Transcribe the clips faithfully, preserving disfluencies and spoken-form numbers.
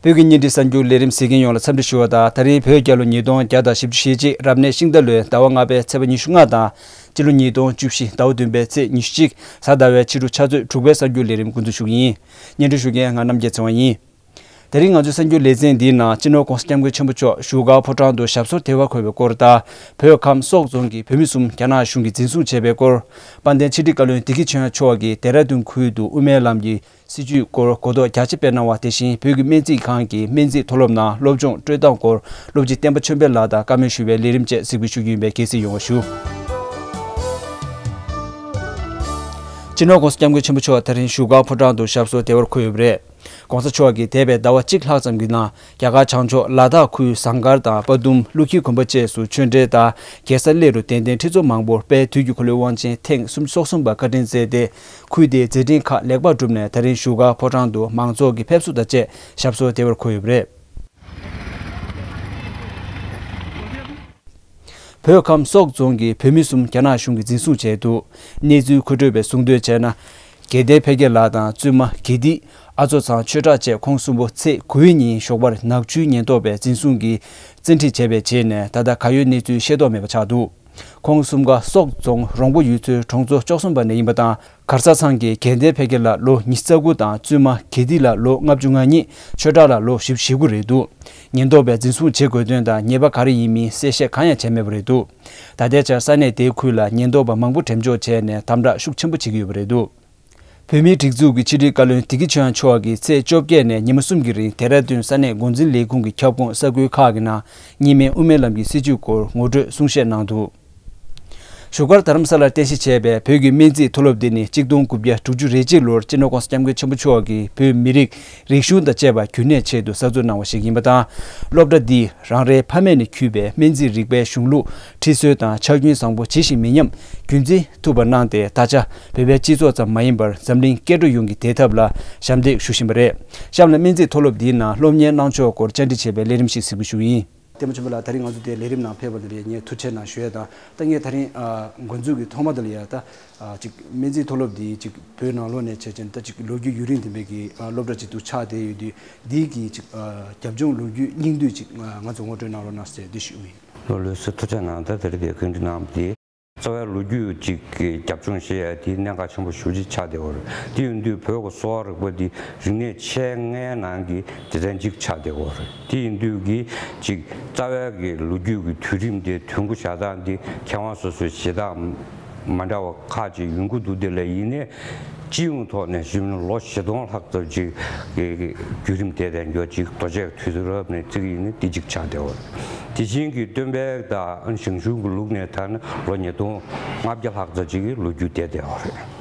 བོད་ཀྱི་བརྙན་འཕྲིན་གསར་འགྱུར་ལས་རིམ་གཟིགས་མཁན་ཡོངས་ལ་འཚམས་འདྲི་ཞུ་བ་དང་། ད་རིང་བོད་རྒྱལ་ལོ་ཉིས་སྟོང་བརྒྱ་དང་བཞི་བཅུ་ཞེ་གཅིག་རབ་གནས་ཤིང་རྟ་ལོའི་ཟླ་བ་ལྔ་པའི་ཚེས་པ་ཉི་ཤུ་ལྔ་དང་སྤྱི་ལོ་ཉིས་སྟོང་བཅུ་བཞི་ཟླ་བ་བདུན་པའི་ཚེས་ཉི་ཤུ་གཅིག་གཟའ་ཟླ་བའི་ཕྱི་དྲོ་ཆུ་ཚོད་དྲུག་པའི་གསར་འགྱུར་ལས་རིམ་འགོ་འཛུགས་ཞུ་གི་ཡིན། སྙན་སྒྲོན་ཞུ་མཁན་ང་རྣམ་རྒྱལ་ཚེ་དབང་ཡིན། དེ་རིང་ང་ཚོའི་གསར་འགྱུར་ལེ་ཚན་འདིའི་ནང་སྤྱི་ནོར་༸གོང་ས་༸སྐྱབས་མགོན་ཆེན་པོ་མཆོག་བཞུགས་སྒར་ཕོ་བྲང་དུ་ཞབས་སོར་བདེ་བར་འཁོད་པའི་སྐོར་དང་། བོད་ཁམས་སོག་རྫོང་གི་བོད་མི་གསུམ་རྒྱ་ནག་གཞུང་གིས་འཛིན་བཟུང་བྱས་པའི་སྐོར། དཔལ་ལྡན་ཕྱི་དྲིལ་བཀའ་བློན་བདེ་སྐྱིད་ཆོས་དབྱངས་མཆོག་གིས་ལྡེ་ར་ལྡུན་ཁུལ་དུ་དབུ་མའི་ལམ་གྱི་སྲིད་བྱུས་སྐོར་གོ་རྟོགས་རྒྱ་ཆེ་སྤེལ་གནང་བ་དེ་བཞིན། བོད་ཀྱི་སྨན་རྩིས་ཁང་གི་སྨན་རྩིས་མཐོ་སློབ་ནང་སློབ་སྦྱོང་སྤྲོད་སྟངས་སྐོར་སློབ་སྤྱི་བསྟན་པ་ཆོས་འཕེལ་ལགས་དང་བཀའ་མོལ་ཞུ་བའི་ལས་རིམ་བཅས་གཟིགས་འབུལ་ཞུ་རྒྱུ་ཡིན་པས་དགྱེས་གཟིགས་ཡོང་བ་ཞུ། སྤྱི་ནོར་༸གོང་ས་༸སྐྱབས་མགོན་ཆེན་པོ་མཆོག་ད་རིང་བཞུགས་སྒར་ཕོ་བྲང་དུ་ཞབས་སོར་བདེ་བར་འཁོད་ཡོད་པ་རེད། ༸གོང་ས་མཆོག་གིས་འདས་པའི་ཟླ་བ་གཅིག་ལྷག་ཙམ་གྱི་ནང་རྒྱ་གར་བྱང་ཕྱོགས་ལ་དྭགས་ཁུལ་ཟངས་དཀར་དང་དཔའ་གཏུམ། ཀླུ་འཁྱིལ་དགོན་པ་བཅས་སུ་ཆོས་འབྲེལ་དང་རྒྱལ་ས་གླེ་རུ་གདན་རྟེན་ཁྲི་ཚོ་མང་པོར་དཔལ་དུས་ཀྱི་འཁོར་ལོའི་དབང་ཆེན་ཐེངས་སུམ་ཅུ་སོ་གསུམ་པ་བཀའ་དྲིན་སྩལ་ཏེ། ཁུལ་དེའི་མཛད་འཕྲིན་ཁག་ལེགས་པར་བསྒྲུབས་ནས་ད་རིང་བཞུགས་སྒར་ཕོ་བྲང་དུ་མང་ཚོགས་ཀྱི་ཕེབས་བསུ་དང་བཅས་ཞབས་སོར་བདེ་བར་འཁོད་ཡོད་པ་རེད། བོད་ཁམས་སོག་རྫོང་གི་བོད་མི་གསུམ་རྒྱ་ནག་གཞུང་གིས་འཛིན་བཟུང་བྱས་འདུག་གནས་ཚུལ་མཁོ་སྤྲོད་པས་གསུངས་དོན་བྱས་ན། དགེ་ལྡན་འཕེལ་རྒྱས་ལགས་དང་བཙུན་མ་དགེ་སྡིག་ཨ་ཚོ་ཚང་ཆོས་གྲགས་བཅས་ཁོང་གསུམ་པོ་ཚེས་དགུའི་ཉིན་ཞོགས་པར་ནག་ཆུའི་ཉེན་རྟོག་པས་འཛིན་བཟུང་གིས་བཙན་ཁྲིད་བྱས་པའི་རྗེས་ནས་ད་ལྟ་ག་ཡོད་གནས་ཚུལ་ཤེས་རྟོགས་མེད་པ་ཆགས་འདུག་ཁོང་གསུམ་ཀ་སོག་རྫོང་རོང་པོ་ཡུལ་ཚོའི་གྲོང་ཚོ་བཅུ་གསུམ་པ་ནས་ཡིན་པ་དང་། གར་ས་ཚང་གི་དགེ་ལྡན་འཕེལ་རྒྱས་ལགས་ལོ་ཉི་ཤུ་རྩ་དགུ་དང་བཙུན་མ་དགེ་སྡིག་ལགས་ལོ་ལྔ་བཅུ་ང་གཉིས། ཆོས་གྲགས་ལགས་ལོ་བཞི་བཅུ་ཞེ་དགུ་རེད་འདུག་ཉེན་རྟོག་པས་འཛིན་བཟུང་བྱེད་དགོས་དོན་དང་ཉེས་པ་ག་རེ་ཡིན་མིན་གསལ་བཤད་གང་ཡང་བྱས་མེད་པ་རེད་འདུག་ད་ལྟའི་ཆར་ས་གནས་དེའི་ཁུལ་ལ་ཉེན་རྟོག་པ་མང་པོ་འགྲེམས་འཇོག་བྱས་ནས་དམ་དྲག་ཤུགས་ཆེན་པོ་བྱེད་ཀྱི་ཡོད་པ་རེད་འདུག་བོད་མིའི་སྒྲིག་འཛུགས་ཀྱི་ཕྱི་དྲིལ་བཀའ་བློན་བདེ་སྐྱིད་ཆོས་དབྱངས་མཆོག་གིས་ཚེས་བཅོ་བརྒྱད་ནས་ཉི་མ་གསུམ་གྱི་རིང་ལྡེ་ར་ལྡུན་ས་གནས་འགོ་འཛིན་ལས་ཁུངས་ཀྱི་ཁྱབ་ཁོངས་ས་ཁུལ་ཁག་གི་ནང་གཉིས་སྨན་དབུ་མའི་ལམ་གྱི་སྲིད་བྱུས་སྐོར་ངོ་སྤྲོད་གསུང་བཤད་གནང་འདུག་བཞུགས་སྒར་རྡ་རམ་ས་ལར་རྟེན་གཞི་བྱས་པའི་བོད་ཀྱི་སྨན་རྩིས་མཐོ་སློབ་འདི་ནི་གཅིག་སྟོང་དགུ་བརྒྱ་དྲུག་ཅུ་རེ་གཅིག་ལོར་སྤྱི་ནོར་༸གོང་ས་༸སྐྱབས་མགོན་ཆེན་པོ་མཆོག་གིས་བོད་མི་རིགས་རིག་གཞུང་དང་བཅས་པ་རྒྱུན་གནས་ཆེད་དུ་གསར་འཛུགས་གནང་བ་ཞིག་ཡིན་པ་དང་། སློབ་གྲྭ་འདིས་རང་རེའི་ཕ་མེས་ནས་འཁྱུད་པའི་སྨན་རྩིས་རིག་པའི་གཞུང་ལུགས་ཁྲིད་སྲོལ་དང་ཕྱག་རྒྱུན་བཟང་པོ་ཇི་བཞིན་མི་ཉམས་རྒྱུན་འཛིན་ཐུབ་པ་གནང་སྟེ། ད་ཆ་བོད་པའི་སྤྱི་ཚོགས་ཙམ་མ་ཡིན་པར་འཛམ་གླིང་སྐྱེ་འགྲོ་ཡོངས་ཀྱི་བདེ་ཐབས་ལ་ཞབས་འདེགས་ཞུ་བཞིན་པ་རེད། གཤམ་ལ་སྨན་རྩིས་མཐོ་སློབ་འདིའི་ནང་སློབ་གཉེར་གནང་ཕྱོགས་སྐོར་བཅར་འདྲི་བྱས་པའི་ལས་རིམ་ཞིག་གཟིགས་འབུལ་ཞུ་གི་ཡིན། བསྟན་པ་ཆོས་འཕེལ་ལགས། ད་རིང་ང་ཚོ་དེ་ལས་རིམ་ནང་ཕེབས་པ་དེ་ལ་ངས་ཐུགས་རྗེ་གནང་ཞུ་ཡ་དང་། ད་ངས་ད་རིང་ཨ་འགོ་འཛུགས་ཀྱི་ཐོག་མ་དེ་ལ་ཡ་ད་ཨ་ཅིག་སྨན་རྩིས་མཐོ་སློབ་འདི་ཅིག་བོད་ནང་ལོགས་ནས་བྱས་ཙང་ད་ཅིག་ལོ་རྒྱུས་ཡུན་རིང་ལྡན་པའི་གི་ཨ་སློབ་གྲྭ་ཅིག་ཏུ་ཆགས་བསྡད་ཡོད་དུས། འདི་གི་ཅིག་ཨ་རྒྱབ་ལྗོངས་ལོ་རྒྱུས་སྙིང་བསྡུས་ཅིག་ང་ང་ཚོ་ངོ་སྤྲོད་གནང་རོགས་གནང་ཟེར་འདི་ཞུ་གི་ཡིན། ལགས་ལགས་སོ། ཐུགས་རྗེ་གནང་། ད་དེ་རིང་འདིར་བཀའ་འདྲི་གནང་བ་དེ། རྩ་བའི་ལོ་རྒྱུས་ཅིག་གི་རྒྱབ་ལྗོངས་བཤད་ཡ་དེ་གནད་འགག་ཆེན་པོ་ཞེ་པོ་ཅིག་ཆགས་བསྡད་ཡོད་རེད། དེ་ཡིན་དུས་བོད་ཀྱི་གསོ་བ་རིག་པ་འདི་རིག་གནས་ཆེ་ལྔའི་ནང་གི་སྡེ་ཚན་གཅིག་ཆགས་བསྡད་ཡོད་རེད། དེ་ཡིན་དུས་ཀྱི་ཅིག་རྩ་བའི་གི་ལོ་རྒྱུས་ཀྱི་དུས་རིམ་དེ་དུས་འགོ་བཞག་སྟངས་འདི་མཁས་དབང་སོ་སོའི་བྱེད་སྟངས་མ་འདྲ་བ་ཁག་ཅིག་ཡོང་གི་འདུག་དེ་ལ་ཡིན་ནའི་སྤྱི་ཡོངས་ཐོག་ནས་ཞུས་ན་ལོ་བཞི་སྟོང་ལྷག་ཙམ་ཅིག་གི་བརྒྱུད་རིམ་དེ་རེད་འགྱོ། ཅིག་རྡོ་གཅལ་དུས་རབས་ནས་བརྩི་གི་ཡིན་ན་དེ་གཅིག་ཆགས་བསྡད་ཡོད་རེད། དེ་བཞིན་གྱི་སྟོན་པའི་དང་ཞང་ཞུང་གི་ལུགས་ནས་ད་ནི་ལོ་ཉིས་སྟོང་ལྔ་བརྒྱ་ལྷག་ཙམ་ཅིག་གི་ལོ་རྒྱུས་དེ་བསྡད་ཡོད་རེད།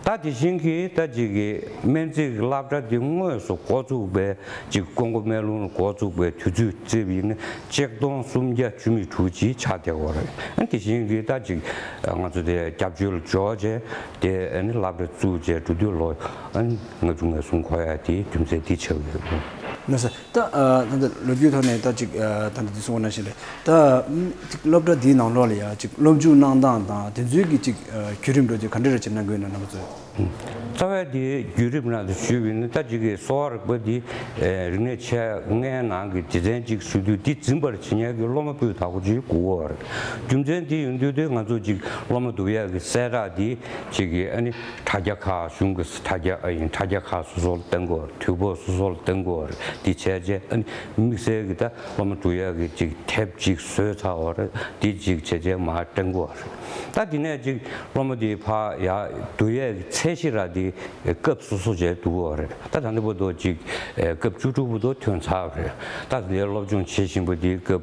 ད་དེ་བཞིན་གྱི་ད་ཅིག་གི་སྨན་རྩིས་ཀྱི་སློབ་གྲྭ་འདི་དངོས་སུ་འགོ་བཙུགས་པའི་ཅིག་ཀོང་པོ་སྨན་ལུང་ལ་འགོ་བཙུགས་པའི་དུས་ཚོད་བརྩིས་པ་ཡིན་ན་ཆིག་སྟོང་སུམ་བརྒྱ་བཅུ་མེད་དྲུག་ཅིག་ཆགས་བསྡད་ཡོད་རེད། ཨ་དེ་བཞིན་གྱི་ད་ཅིག་ང་ཚོ་དེ་སྐྱབས་བཅོལ་ལ་འབྱོར་བྱས་དེ་ཨ་ནི་སློབ་གྲྭ་བཙུགས་བྱས་འགྲོ་དུས་ལོ་ཨ་ནི་ལྔ་བཅུ་ང་གསུམ་འཁོར་ཡ་དེའི་རྒྱུ་མཚན་དེ་ཆགས་ཡོད། ལགས་སོ། ད་ཨ་ད་ལྟ་ལོ་རྒྱུས་ཐོག་ནས་ད་ཅིག་ཨ་ད་ལྟ་འདི་གསུངས་པ་ནང་བཞིན་རེད། ད་ཨ་ཅིག་སློབ་གྲྭ་འདིའི་ནང་ལོགས་ལ་ཡ་ཅིག་སློབ་འཇུག་གནང་སྟངས་དང་དེ་ཚོའི་གི་ཅིག་ཨ་བརྒྱུད་རིམ་འགྲོ་རྒྱུ་ག་འདྲ་རེད་ཅེས་གནང་དགོས་ན་རྣམ་པ་ཚོས། རྩ་བའི་དེའི་བརྒྱུད་རིམ་ནང་དུ་ཞུས་པ་ཡིན་ན་ད་ཅིག་གི་གསོ་བ་རིག་པ་འདི་ཨ་རིག་གནས་ཆེ་ལྔའི་ནང་གི་སྡེ་ཚན་གཅིག་ཞུ་དུས་འདི་འཛིན་པར་བྱེད་མཁན་གྱི་སློབ་མ་སྤུས་དག་པོ་ཅིག་དགོས་ཀྱི་ཡོད་རེད། རྒྱུ་མཚན་འདི་ཡིན་དུས་དེ་ང་ཚོ་ཅིག་སློབ་མ་བསྡུ་ཡག་གི་གསལ་བསྒྲགས་འདི་ཅིག་གི་ཨ་ནི་དྲ་རྒྱ་ཁག་གཞུང་གི་དྲ་རྒྱ་ཨ་ཡིན་དྲ་རྒྱ་ཁག་སོ་སོ་ལ་བཏང་དགོས་རེད། དུས་བབ་སོ་སོ་ལ་བཏང་དགོས་རེད། འདི་བྱས་རྗེས་ཨ་ནི་དམིགས་བསལ་གྱི་ད་སློབ་མ་བསྡུ་ཡག་གི་ཅིག་དེབ་ཅིག་བཟོས་ཚར་བ་རེད། འདི་ཅིག་བྱས་རྗེས་མར་བཏང་དགོས་རེད། ད་འདི་ནས་ཅིག་སློབ་མ་འདི་ཕར་ཡར་བསྡུ་ཡས་ཀྱི་ཚད་གཞི་ར་འདི་སྐབས་སོ་སོ་བྱས་འདུག་གོ་རེད། ད་ད་ལྟ་བར་དུ་ཅིག་སྐབས་བཅུ་དྲུག་བར་དུ་ཐོན་ཚར་བ་རེད། ད་འདིར་སློབ་སྦྱོང་བྱེད་བཞིན་པ་འདི་སྐབས་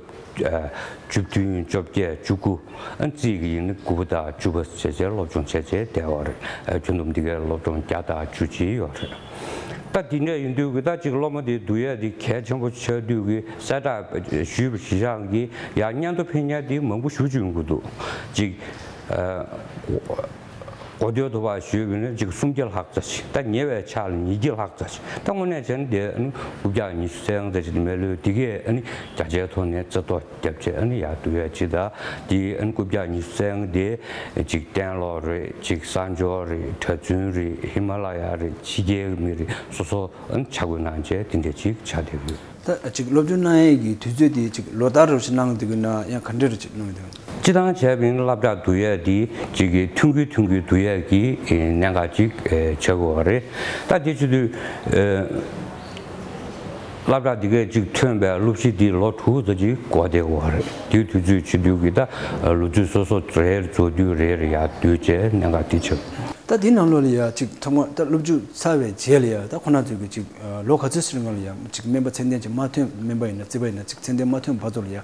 བཅུ་བདུན་བཅོ་བརྒྱད་བཅུ་དགུ་ཨ་རྩིས་ཀྱི་ཡིན་ན་དགུ་པ་དང་བཅུ་པ་བྱས་བྱས་སློབ་སྦྱོང་བྱས་བྱས་བསྡད་པ་རེད། ཁྱོན་བསྡོམས་འདི་གའི་སློབ་སྦྱོང་བརྒྱ་དང་བཅུ་གཅིག་ཡོད་རེད། ད་འདི་འདྲ་ཡིན་དུས་ཀྱི་ད་ཅིག་སློབ་མ་འདི་བསྡུ་ཡས་འདི་གལ་ཆེན་པོ་ཆགས་དུས་ཀྱི་གསལ་བསྒྲགས་ཞུས་པ་གཞི་བཞག་གི་ཡང་སྙན་ཐོ་ཕུལ་མཁན་འདི་མང་པོ་ཞེ་པོ་ཅིག་ཡོང་གི་འདུག་ཅིག་ཨ་ གོ་ཐོས་ཐོབ་པ་ཞུས་པ་ཡིན་ན་ཅིག་སུམ་བརྒྱ་ལྷག་ཙམ་ཞིག་ད་ཉེ་བའི་ཆར་ལ་ཉིས་བརྒྱ་ལྷག་ཙམ་ཞིག་ད་དངོས་གནས་བྱས་ན་དེ་ཨ་ནི་རྐུབ་བཀྱག་ཉི་ཤུ་རྩ་ལྔ་ཙམ་ཞིག་མི་ལོས་དེ་གས་ཨ་ནི་བརྒྱ་ཆའི་ཐོག་ནས་རྩ་གཏོར་བརྒྱབ་བྱས་ཨ་ནི་ཡར་བསྡུ་ཡ་ཅིག་ད་དེ་ཨ་ནི་རྐུབ་བཀྱག་ཉི་ཤུ་རྩ་ལྔ་དེ་ཅིག་གཏན་སློབ་རེད། ཅིག་གསར་འབྱོར་རེད། གྲྭ་བཙུན་རེད། ཧི་མ་ལ་ཡ་རེད། ཕྱི་རྒྱལ་གྱི་མི་རེད། སོ་སོ་ཨ་ནི་ཆ་བགོས་གནང་བྱས་དེ་འདྲ་ཅིག་ཆགས་བསྡད་ཡོད། ད་ཅིག་སློབ་སྦྱོང་གནང་ཡས་ཀྱི་དུས་ཚོད་དེ་ཅིག་ལོ་ལྟར་རུ་ཞིག་གནང་བསྡད་ཀྱི་ན་ཡང་ག་འདྲ་རུ་ཅིག་གནང་བསྡད་ཀྱི། སྤྱིར་བཏང་བྱས་པ་ཡིན་ན་སློབ་གྲྭ་བསྡུ་ཡས་དེ་ཅིག་གི་ཐུང་གུ་ཐུང་གུ་བསྡུ་ཡས་ཀྱི་གནད་འགག་ཅིག་ཆགས་ཀྱི་ཡོད་རེད། ད་དེ་བྱེད་དུས་སློབ་གྲྭ་འདི་གས་ཅིག་ཐོན་པའི་སློབ་གཞི་འདི་ལོ་དྲུག་ཙམ་ཅིག་འགོར་བསྡད་ཀྱི་ཡོད་རེད། དེའི་དུས་ཚོད་བྱེད་དུས་ཀྱི་ད་ལོ་ཚོད་སོ་སོ་རེ་རེ་རྫོགས་དུས་རེ་རེ་ཡར་བསྡུས་བྱས་གནད་འགག་འདི་ཆགས། ད་དེ་ནང་ལོགས་ལ་ཡ་ཅིག་ཐོག་མ་ད་སློབ་འཇུག་ཚར་བའི་རྗེས་ལ་ཡ་ད་ཁོ་ན་ཚོས་ཀྱི་ཅིག་ལོ་ག་ཚོད་ཟེར་ང་ལ་ཡ་ཅིག་སྨན་པ་ཚད་ལྡན་ཅིག་མ་ཐོན། སྨན་པ་ཡིན་ན་རྩིས་པ་ཡིན་ན་ཅིག་ཚད་ལྡན་མ་ཐོན་བར་དུ་ལ་ཡ་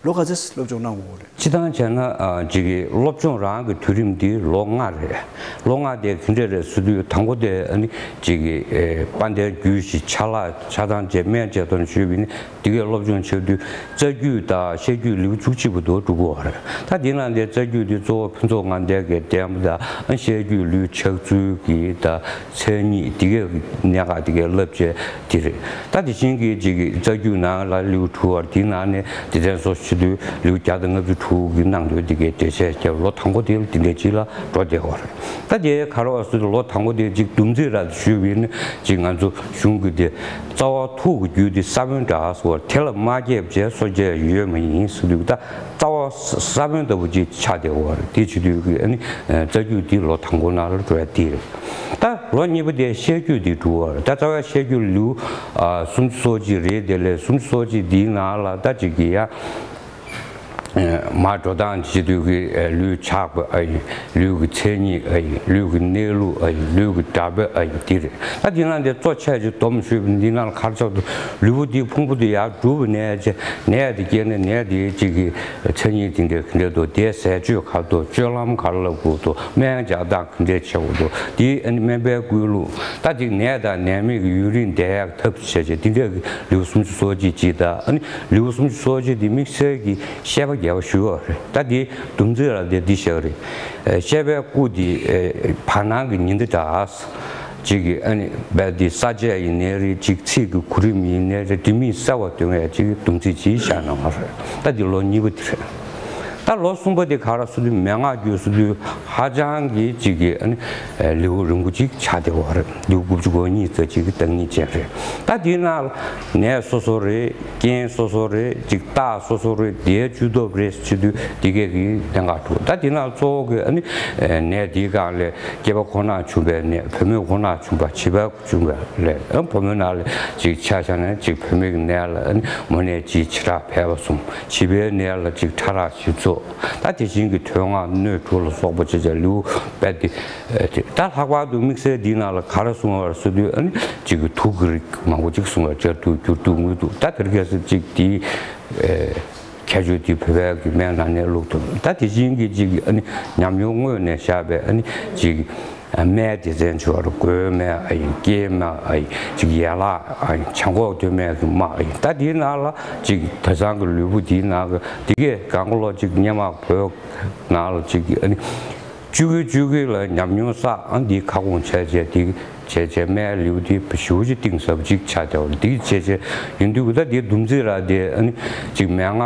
ལོ་ག་ཚོད་སློབ་སྦྱོང་གནང་དགོས་རེད། སྤྱིར་བཏང་བྱས་ན་ཅིག་གི་སློབ་སྦྱོང་རང་གི་དུས་རིམ་འདི་ལོ་ལྔ་རེད། ལོ་ལྔ་དེ་ག་འདྲ་རེད་ཟེར་དུས་དང་པོ་དེ་ཨ་ནི་ཅིག་གི་དཔལ་ལྡན་རྒྱུད་བཞི་ཆ་ལག་ཆ་ཚང་བཅས་སྨན་དཔྱད་དང་ཞུས་པ་ཡིན་ན། དེ་གའི་སློབ་སྦྱོང་བྱེད་དུས་རྩ་རྒྱུད་དང་བཤད་རྒྱུད་ལེའུ་བཅུ་གཅིག་པ་དུ་འགྲོ་གི་ཡོད་རེད། ད་དེ་ནང་དེ་རྩ་རྒྱུད་དེ་གཙོ་བོ་ཕུན་ཚོགས་ལྔ་ལྡན་གྱི་བསྟན་པ་དང་བཤད་རྒྱུད་ལེའུ་ཆགས་ཚུལ་གྱི་དང་མཚན་ཉིད་དེ་གའི་གནད་འགག་དེ་གའི་བསླབ་བྱ་དེ་རེད། ད་དེ་བཞིན་གྱི་ཅིག་གི་རྩ་རྒྱུད་ནང་ལ་ལེའུ་དྲུག་པ་དེའི་ནང་ནས་སྡེ་ཚན་སོ་སོ་བྱེད་དུས་ལེའུ་བརྒྱ་དང་ལྔ་བཅུ་དྲུག་གི་ནང་དོན་དེ་གའི་འགྲེལ་བཤད་བརྒྱབ། ལོ་དང་པོ་དེ་ལ་དེ་འདྲའི་ཅིག་ལ་འགྲོ་བསྡད་ཡོད་རེད། ད་དེ་ག་རེ་བ་ཟེར་དུས་ལོ་དང་པོ་དེ་ཅིག་སྡོམ་རྩིས་ར་ཞུས་པ་ཡིན་ན་ཅིག་ང་ཚོ་གཞུང་གི་དེ་རྩ་བ་ཐུགས་ཀྱི་རྒྱུད་དེ་ས་བོན་འདྲ་ཟེར་བ་དེ་ལ་མ་སྐྱེས་བྱས་སོ་སྐྱེ་ཡོད་མ་ཡིན་ཟེར་དུས་ད་རྩ་བ་ས་བོན་ལྟ་བུ་ཅིག་ཆགས་བསྡད་ཡོད་རེད། དེ་བྱེད་དུས་ཀྱི་ཨ་ནི་རྩ་རྒྱུད་དེ་ལོ་དང་པོ་ནང་ལ་འགྲོ་ཡ་དེ་རེད། ད་ལོ་གཉིས་པ་དེ་བཤད་རྒྱུད་དེ་འགྲོ་བ་རེད། ད་རྩ་བའི་བཤད་རྒྱུད་ལེའུ་སུམ་ཅུ་སོ་གཅིག་རེད། དེ་ལས་སུམ་ཅུ་སོ་གཅིག་དེའི་ནང་ལ་ད་ཅིག་གི་ཡ། མར་འགྲོ་སྟངས་བྱེད་དུས་ཀྱི་ལུས་ཆགས་པ་ཨ་ཡིན། ལུས་ཀྱི་མཚན་ཉིད་ཨ་ཡིན། ལུས་ཀྱི་གནས་ལུགས་ཨ་ཡིན། ལུས་ཀྱི་འདྲ་འབག་ཨ་ཡིན། འདི་རེད། ད་འདི་ནང་དེ་གཙོ་ཆེ་ཆེ་སྡོམ་ཞུས་པ་འདི་ནང་ལ་ག་རེ་ཆགས་འདུག་ལུས་པོ་འདི་ཕུང་པོ་འདི་ཡར་གྲུབ་པ་ནས་བྱས་ནད་དེ་སྐྱེས་ནས་ནད་དེ་གཅིག་གི་མཚན་ཉིད་དེ་འདྲ་ག་འདྲ་འདུག་དེའི་ཟས་སྤྱོད་ག་འདུག་སྤྱོད་ལམ་ག་ལ་དགོས་འདུག་སྨན་སྦྱར་སྟངས་ག་འདྲ་བྱེད་དགོས་འདུག་དེའི་ཨ་ནི་སྨན་པའི་བཀོད་ལུགས། ད་ཅིག་ནད་དང་ནད་མེད་ཀྱི་ཡུན་རིང་བསྡད་ཡག་ཐབས་བྱས་བྱས་འདི་འདྲ་གི་ལེའུ་སུམ་ཅུ་སོ་གཅིག་ཅིག་དང་ཨ་ནི་ལེའུ་སུམ་ཅུ་སོ་གཅིག་འདི་དམིགས་བསལ་གྱི་བཤད་པ་རྒྱས་པ་ཞུས་པ་རེད། ད་འདི་སྡོམ་རྩིས་ལ་དེ་འདི་བཤད་པ་རེད། བཤད་པའི་སྐུ་འདི་བར་སྣང་གི་ཉི་ཟླ་འདྲ། གཅིག་གི་ཨ་ནི་རྦད་དེ་ས་དཔྱད་ཡིན་ནའི་རེད། གཅིག་ཚིག་གི་གོ་རིམ་ཡིན་ནའི་རེད། དྲི་མེད་གསལ་བར་སྟོན་ཡས་གཅིག་སྡོམ་རྩིས་ཅིག་བཞག་གནང་བ་རེད། ད་འདི་ལོ་གཉིས་པ་དེ་རེད། ད་ལོ་གསུམ་པ་དེ་ག་རེ་ཟེར་དུས་མན་ངག་རྒྱུད་ཟེར་དུས་ཧ་ཅང་གི་གཅིག་གི་ཨ་ནི་ལེའུ་རིང་པོ་ཅིག་ཆགས་བསྡད་པ་རེད། ལེའུ་དགུ་བཅུ་གོ་གཉིས་ཙམ་ཅིག་གི་བདག་ཉིད་ཅན་རེད། ད་དེའི་ནང་ལ་ནད་སོ་སོ་རེད། རྐྱེན་སོ་སོ་རེད། ཅིག་རྟགས་སོ་སོ་རེད། དེའི་བཅུད་སྟོབས་རེད་བྱེད་དུས་དེ་གས་ཀྱི་གནད་འགག་འདུག་ད་དེ་ནང་གཙོ་བོ་གི་ཨ་ནི་ནད་དེའི་སྒང་ལ་སྐྱེས་པ་ཁོ་ན་བྱུང་བའི་ནད། བུད་མེད་ཁོ་ན་བྱུང་བ། བྱིས་པ་བྱུང་བ་ལས་ཨ་བུ་མོའི་ནང་ལ་ཅིག་ཆ་བཞག་ན་ཅིག་བུད་མེད་ཀྱི་ནད་ལ་ཨ་ནི་མོ་ནད་ཅིག་ཇེ་དྲག་འཕེལ་བ་གསུམ། བྱིས་པའི་ནད་ལ་ཅིག་ཕྲ་རགས་ཇེ་ཚོགས། ད་དེ་བཞིན་གྱི་དོན་ལྔ་སྣོད་དྲུག་ལ་སོགས་པ་ཅིག་ཅིག་ལེའུ་རྦད་དེ་ད་ལྷག་པར་དུ་དམིགས་བསལ་འདིའི་ནང་ལ་ག་རེ་གསུངས་པ་རེད་ཟེར་དུས་ཨ་ནི་ཅིག་གི་དུག་གི་རིགས་མང་པོ་ཅིག་གསུངས་པ། སྦྱར་དུག། སྐྱུར་དུག། དངུལ་དུག། ད་དེ་རིགས་སུ་ཅིག་དེའི་ཁྱད་ཆོས་དེ་བོད་པའི་གི་སྨན་ནང་ནས་བླུགས་ཐུབ། ད་དེ་བཞིན་གྱི་ཅིག་ཨ་ནི་ཉམས་མྱོང་དངོས་ནས་བཞག་པའི་ཨ་ནི་ཅིག་སྨན་སྡེ་ཚན་བྱས་པ་རེད། མགོའི་སྨན་ཨ་ཡིན། སྐེའི་སྨན་ཨ་ཡིན། ཅིག་ཡན་ལག་ཨ་ཡིན། བྱང་ཁོག་གདོད་མའི་གི་རྨ་ཨ་ཡིན། ད་དེའི་ནང་ལ་ཅིག་དེང་སང་གི་ལུས་པོ་དེའི་ནང་གི་དེ་གས་གང་ག་ལོ་ཅིག་སྔོན་མ་བོད་ནང་ལ་ཅིག་ཨ་ནི་བཅུ་དགུ་བཅུ་དགུ་ལ་ཉམས་མྱོང་བསགས། ཨ་འདི་ཁ་སྐོང་བྱས་བྱས་དེ་བྱས་བྱས་སྨན་ལེའུ་དེ་ཞེ་པོ་ཅིག་གཏིང་ཟབ་ཅིག་ཆགས་བསྡད་པ་རེད། དེ་བྱས་བྱས་ཡིན་དུས་ད་དེ་སྡོམ་རྩིས་ར་དེ་ཨ་ནི་ཅིག་མན་ངག་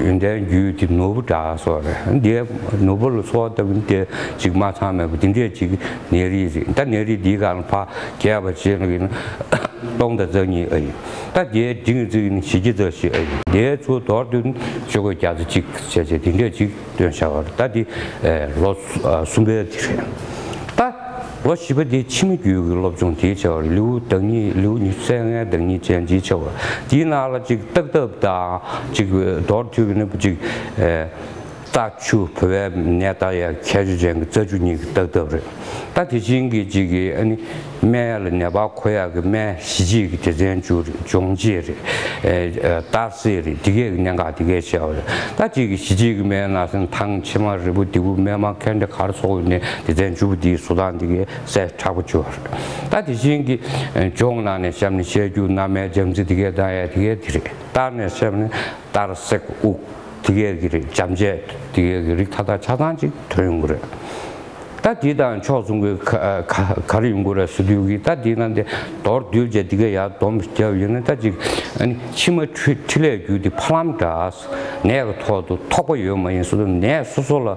ཡོན་ཏན་རྒྱུད་དེ་ནོར་བུ་འདྲ་སོགས་རེད། ཨ་དེ་ནོར་བུ་ལ་སོགས་ལྟ་བུ་དེ་ཅིག་མ་ཚང་མེད་པ་དེ་འདྲས་ཅིག་ནད་རིགས་རེད། ད་ནད་རིགས་འདིའི་སྒང་ལ་ཕར་རྒྱས་པ་བྱས་ན་གི་ན་སྟོང་དང་རྩ་གཉིས་ཨ་ཡིན། ད་དེའི་འབྲིང་རྩིས་ནི་བཞི་བརྒྱ་རྩ་བཞི་ཨ་ཡིན། དེའི་ཚུར་མདོར་བསྡུས་ན་སྤྱོད་སྒོ་བརྒྱ་རྩ་གཅིག་བྱས་བྱས་དེ་འདྲས་ཅིག་སྟོན་བྱ་བ་རེད། ད་འདི་ལོ་གསུམ་པའི་དེ་རེད། ད་ལོ་བཞི་པ་དེ་ཕྱི་མ་རྒྱུད་ཀྱི་སློབ་སྦྱོང་དེ་བྱ་བ་རེད། ལེའུ་བདག་ཉིད། ལེའུ་ཉི་ཤུ་རྩ་ལྔའི་བདག་ཉིད་ཅན་དེ་བྱ་བ་རེད། དེའི་ནང་ལ་ཅིག་བརྟག་ཐབས་དང་ཅིག་མདོར་བསྡུས་པ་ནི་ཅིག་རྩ་ཆུ། བོད་པའི་ནད་བརྟག་ཡ་ཁྱད་ཆོས་ཅན་གྱི་རྩ་ཆུ་གཉིས་ཀྱི་བརྟག་ཐབས་རེད། ད་དེ་བཞིན་གྱི་ཅིག་གི་ཨ་ནི་སྨན་ལ་ནད་པ་འཁོར་ཡག་གི་སྨན་ཞི་བྱེད་ཀྱི་སྡེ་ཚན་བཅུ་རེད། སྦྱོང་བྱེད་རེད། ཨེ་ཨེ་གཏར་སྲེག་རེད། དེ་གས་ཀྱི་གནད་འགག་དེ་གས་བཤད་པ་རེད། ད་ཅིག་གི་ཞི་བྱེད་ཀྱི་སྨན་ནང་བཞིན་ཐང་ཕྱེ་མ་རིལ་བུ་ལྡེ་གུ་སྨན་མར་ཁེ་འདྲ་ག་རེ་ཚོགས་ཡོད་ནའི་སྡེ་ཚན་བཅུ་པོ་དེའི་བཟོ་སྟངས་དེ་གས་གསལ་དྲག་པོ་བྱུང་བ་རེད། ད་དེ་བཞིན་གྱི་ཨེ་སྦྱོང་ནང་ནས་བཤད་ན་བཤད་རྒྱུད་སྣ་མའི་འཇམ་རྩི་དེ་གས་བཏང་ཡ་དེ་གས་དེ་རེད། གཏར་ནས་བཤད་ན་གཏར་སྲེག་དབུགས་དེ་གས་ཀྱི་རིགས། འཇམ་དཔྱད་དེ་གས་ཀྱི་རིགས་མཐའ་དག་ཆ་ཚང་ཅིག་ཐོན་ཡོང་གི་རེད། ད་ ད་དེ་དང་ཕྱོགས་མཚུངས་ཀྱི་ག་ག་ག་རེ་ཡོང་གི་རེད་ཟེར་དུས་ཀྱི་ད་དེ་ན་དེ་མདོར་བསྡུས་བྱས་དེ་ག་ཡར་སྡོམ་བརྒྱབ་ཡོད་ན་ད་ཅིག་ཨ་ནི་མཆིལ་མ་འཕྲུལ་འཕྲིན་ལས་བརྒྱུད་དེ་ཕ་ལམ་འདྲ་ནད་ཀྱི་ཐོག་ཏུ་ཐོགས་པ་ཡོད་མ་ཡིན་སོ་སོ་ནད་སོ་སོ་ལ་ཨ།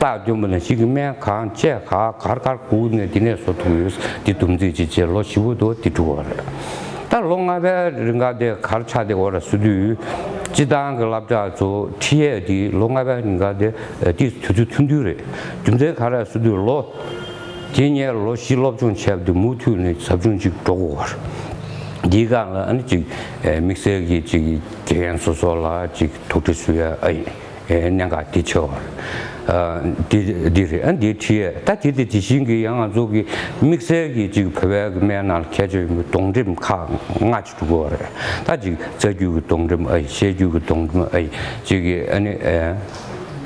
རྟགས་སྟོན་པ་ནས་ཤི་གི་སྨན་གང་བཅས་ག་གར་གར་སྒུག་ནས་དེ་ནས་བཟོ་ཐུབ་ཡོད། འདི་སྡོམ་རྩིས་ཅིག་བྱས་ལོ་བཞི་པོ་དུ་འདི་འགྲོ་བ་རེད། ད་ལོ་ལྔ་པའི་རིང་ག་དེ་གར་ཆགས་དེ་འོ་ར་སུ་དུས་སྤྱི་བཏང་གི་སློབ་གྲྭ་ཚོ་ཁྲིད་ཡས་དེ་ལོ་ལྔ་པའི་རིང་ག་དེ་དེ་དུས་ཚོད་ཐུང་ཐུང་རེད། རྒྱུ་མཚན་ག་རེ་སུ་དུས་ལོ་དེ་ངས་ལོ་བཞི་སློབ་སྦྱོང་བྱས་པ་དེ་མུ་མཐུད་ནས་ཟབ་སྦྱོང་ཅིག་འགྲོ་དགོས་པ་རེད། འདིའི་སྒང་ལ་ཨ་ནི་ཅིག་དམིགས་བསལ་གྱི་ཅིག་དགེ་རྒན་སོ་སོ་ལ་ཅིག་དོགས་འདྲི་ཞུ་ཡ་ཨ་ཡིན། གནད་འགག་འདི་ཆེ་བ། འདི་འདི་རེད། ཨ་འདི་ཁྲིད་ཡས་ད་དེ་དེ་དེ་བཞིན་གྱི་ཡང་ང་ཚོ་གི་དམིགས་བསལ་གྱི་ཅིག་བོད་པའི་གི་སྨན་ནང་ལ་ཁྱད་ཆོས་ཡོད་པའི་སྡོང་འགྲེམས་ཁག་ལྔ་ཅིག་འདུག་གོ་རེད། ད་ཅིག་རྩ་རྒྱུད་ཀྱི་སྡོང་འགྲེམས་ཨ་ཡི་བཤད་རྒྱུད་ཀྱི་སྡོང་འགྲེམས་ཨ་ཡི་ཅིག་གི་ཨ་ནི་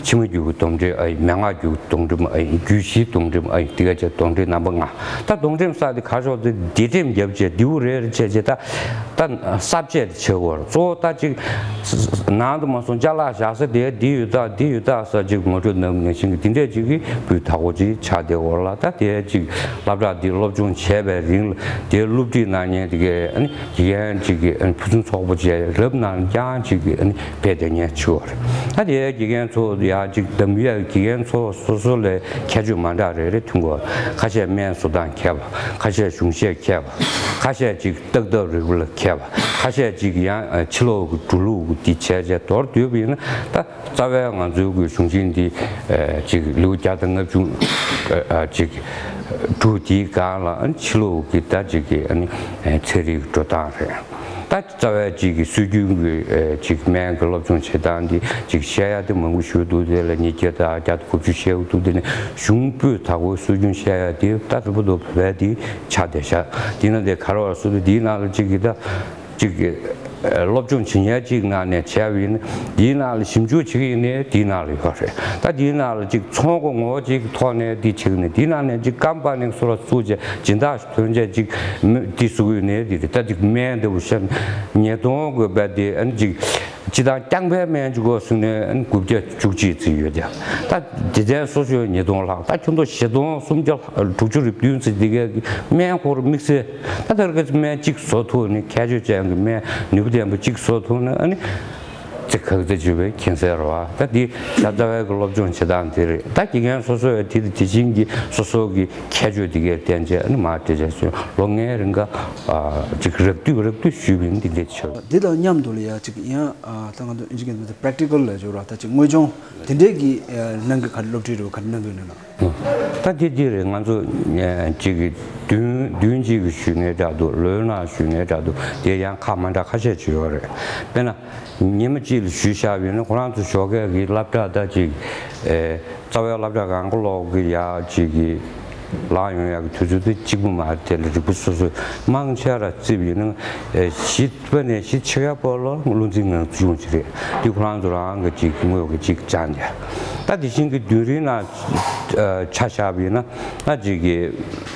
མཆིལ་མ་རྒྱུད་ཀྱི་སྡོང་འགྲེམས་ཨ་ཡི་མན་ངག་རྒྱུད་ཀྱི་སྡོང་འགྲེམས་ཨ་ཡི་རྒྱུད་བཞིའི་སྡོང་འགྲེམས་ཨ་ཡི་དེ་ག་ཅིག་སྡོང་འགྲེམས་རྣམ་པ་ལྔ། ད་སྡོང་འགྲེམས་ས་དེ་ག་ཤོག་དེ་འདི་འགྲེམས་རྒྱབ་བྱས་འདིའུ་རེ་རེ་བྱས་བྱས་ད། ད་གསར་བཅད་དེ་བྱེད་དགོས་རེད། གཙོ་བོ་ད་ཅིག་ནང་དུ་མ་སོང་ཅ་ལག་བཞག་ས་དེ་འདི་ཡོད་ད་འདི་ཡོད་ད་ས་ཅིག་ངོ་སྤྲོད་གནང་ནང་བཞིན་གྱི་འདི་འདྲས་ཅིག་གི་སྤུས་དག་པོ་ཅིག་ཆགས་བསྡད་ཡོད་ལ། ད་དེ་ཅིག་སློབ་གྲྭ་འདི་སློབ་སྦྱོང་བྱས་པའི་རིང་ལ་དེ་སློབ་ཁྲིད་གནང་མཁན་དེ་གའི་ཨ་ནི་དགེ་རྒན་ཅིག་གི་ཨ་ནི་ཕུན་སུམ་ཚོགས་པོ་བྱས་རབ་གནང་རྐྱང་ཅིག་གི་ཨ་ནི་ཕེབས་བསྡད་མཁན་ཅིག་ཡོད་རེད། ད་དེ་དགེ་རྒན་ཚོ་ཡ་ཅིག་འདམ་ཡས་དགེ་རྒན་ཚོ་སོ་སོ་ལས་ཁྱད་ཆོས་མ་འདྲ་རེ་རེ་མཐུན་དགོས། ཁ་ཤས་སྨན་བཟོ་སྟངས་མཁས་པ། ཁ་ཤས་གཞུང་བཤད་མཁས་པ། ཁ་ཤས་ཅིག་ཏག་ཏག་རིག་པ་ལ་མཁས་པ། ཁ་ཤས་ཅིག་ཡང་ཕྱི་ལོགས་ཀྱི་འགྲོ་ལུགས་འདི་བྱས་བྱས་མདོར་བསྡུས་པ་ཡིན་ན་ད་རྩ་བའི་ང་ཚོའི་གི་གཞུང་ཆེན་འདི་ཅིག་ལེའུ་བརྒྱ་དང་ལྔ་བཅུ་ཅིག་འབྲུ་འདིའི་སྒང་ལ་ཕྱི་ལོགས་ཀྱི་ད་ཅིག་གི་ཨ་ནི་ཚན་རིག་འགྲོ་སྟངས་རེད། ད་རྩ་བའི་ཅིག་གི་སྲོལ་རྒྱུན་གྱི་ཅིག་སྨན་གྱི་སློབ་སྦྱོང་བྱེད་སྟངས་འདི་ཅིག་བཤད་ཡ་དེ་མང་པོ་ཞིག་འདུག་དེ་ལ་ཉིས་བརྒྱ་དང་བརྒྱ་དང་དགུ་བཅུ་བཤད་འདུག་དེ་ནི་གཞུང་སྤུས་དག་པོའི་སྲོལ་རྒྱུན་བཤད་ཡ་དེ་ད་རུ་པ་དོ་བོད་པའི་དེ་ཆགས་བསྡད་ཤག་དེ་ན་དེ་ག་རེ་བ་སྲོལ་དེ་དེའི་ནང་ལ་ཅིག་གི་ད་ཅིག་གི་སློབ་སྦྱོང་བྱེད་མཁན་ཅིག་ནང་ནས་བྱས་པ་ཡིན་ན་དེའི་ནང་ལ་ཞིབ་འཇུག་བྱེད་ཀྱི་ཡིན་ནའི་དེའི་ནང་ལ་ཡོད་རེད། ད་དེའི་ནང་ལ་ཅིག་ཚོང་གི་ངོ་བོ་ཅིག་ཐོག་ནས་དེ་བྱེད་ཀྱི་ནས་དེའི་ནང་ནས་ཅིག་རྐང་པ་ནས་སོ་ལ་བཙུགས་བྱས་སྦྱིན་བདག་ཐོན་བྱས་ཅིག་མི་དེ་བཟོ་གི་ནས་དེ་རེད། ད་ཅིག་སྨན་འདི་བོ་ཤ་ཉིས་སྟོང་དགོས་པ་དེ་ཨ་ནི་ཅིག་སྤྱི་བཏང་རྐྱང་པའི་སྨན་ཅིག་གོ་སོང་ནས་ཨ་ནི་དགུ་བརྒྱ་བཅུ་གཅིག་ཙམ་ཡོད་དེ། ད་དེ་ཚན་སོ་སོའི་ཉིས་སྟོང་ལྷག་ད་ཁྱོད་ཚོ་བཞི་སྟོང་སུམ་བརྒྱ་དྲུག་ཅུ་རེ་བདུན་ཙམ་དེ་གའི་སྨན་ཁོ་ར་དམིགས་བསལ་ད་ལྟར་གི་སྨན་གཅིག་བཟོ་ཐུབ་ནས་ཁྱད་ཆོས་ཅན་གྱི་སྨན་ནུས་པ་ལྡན་པ་གཅིག་བཟོ་ཐུབ་ན་ཨ་ནི། ཚེ་ག་ཚེ་བྱུང་བའི་མཁྱེན་གསལ་རེད་བ། ད་འདི་ད་ལྟ་བའི་གི་སློབ་སྦྱོང་བྱེད་སྟངས་དེ་རེད། ད་དགེ་རྒན་སོ་སོ་ཡང་དེ་དེ་བཞིན་གྱི་སོ་སོ་གི་ཁྱད་ཆོས་དེ་གའི་བསྟན་བྱས་ཨ་ནི་མར་འབྲེལ་བྱས་སོང་ལོ་ལྔའི་རིང་ག་ཅིག་རགས་བསྡུས་རགས་བསྡུས་ཞུས་པ་ཡིན། འདི་འདྲས་ཆགས། འདི་དང་མཉམ་དུ་ལ་ཡ་ཅིག་ཡང་ད་ང་ཚོ་ཨིན་ཇི་སྐད་ནང་practical་ལ་སྦྱོར་བ་ད་ཅིག་དངོས་སྦྱོང་དེ་འདྲས་ཀྱི་ནང་གི་ག་རེ་སློབ་ཁྲིད་རེད་བ་ག་རེ་གནང་གི་ཡོད་ན། ད་དེ་དེ་རེད། ང་ཚོ་ཅིག་གི་བདུན་བདུན་གཅིག་གི་ཞུས་ནའི་འདྲ་འདུག་ལོའི་ནང་ཞུས་ནའི་འདྲ་འདུག་དེ་ཡང་ཁག་མ་འདྲ་ཁ་ཤས་ཅིག་ཡོད་རེད། དཔེར་ན། ཉི་མ་གཅིག་ལ་ཞུས་བཞག་པ་ཡིན་ན་ཁོ་རང་ཚོ་ཞོགས་ཀས་ཀྱི་སློབ་གྲྭ་ད་ཅིག་ཨེ་རྩ་བའི་སློབ་གྲྭ་གང་ག་ལོག་གི་ཡག་ཅིག་གི་ལངས་ཡོང་ཡག་གི་དུས་ཚོད་དེ་གཅིག་པུ་མ་རེད། དེ་ལ་རིག་པ་སོ་སོས་མང་ཆེ་ར་བརྩིས་པ་ཡིན་ན་ཨེ་བཞི་པ་ནས་བཞི་ཕྱེད་ཀ་བར་ལ་བློ་འཛིན་ངང་ཚུལ་ཡོང་གི་རེད། དེ་ཁོ་རང་ཚོ་རང་གི་ཅིག་དངོས་ཡོད་ཀྱི་ཅིག་སྦྱངས་ཏེ་ད་དེ་བཞིན་གྱི་བདུན་རེའི་ནང་ཆ་བཞག་པ་ཡིན་ན་ད་ཅིག་གི་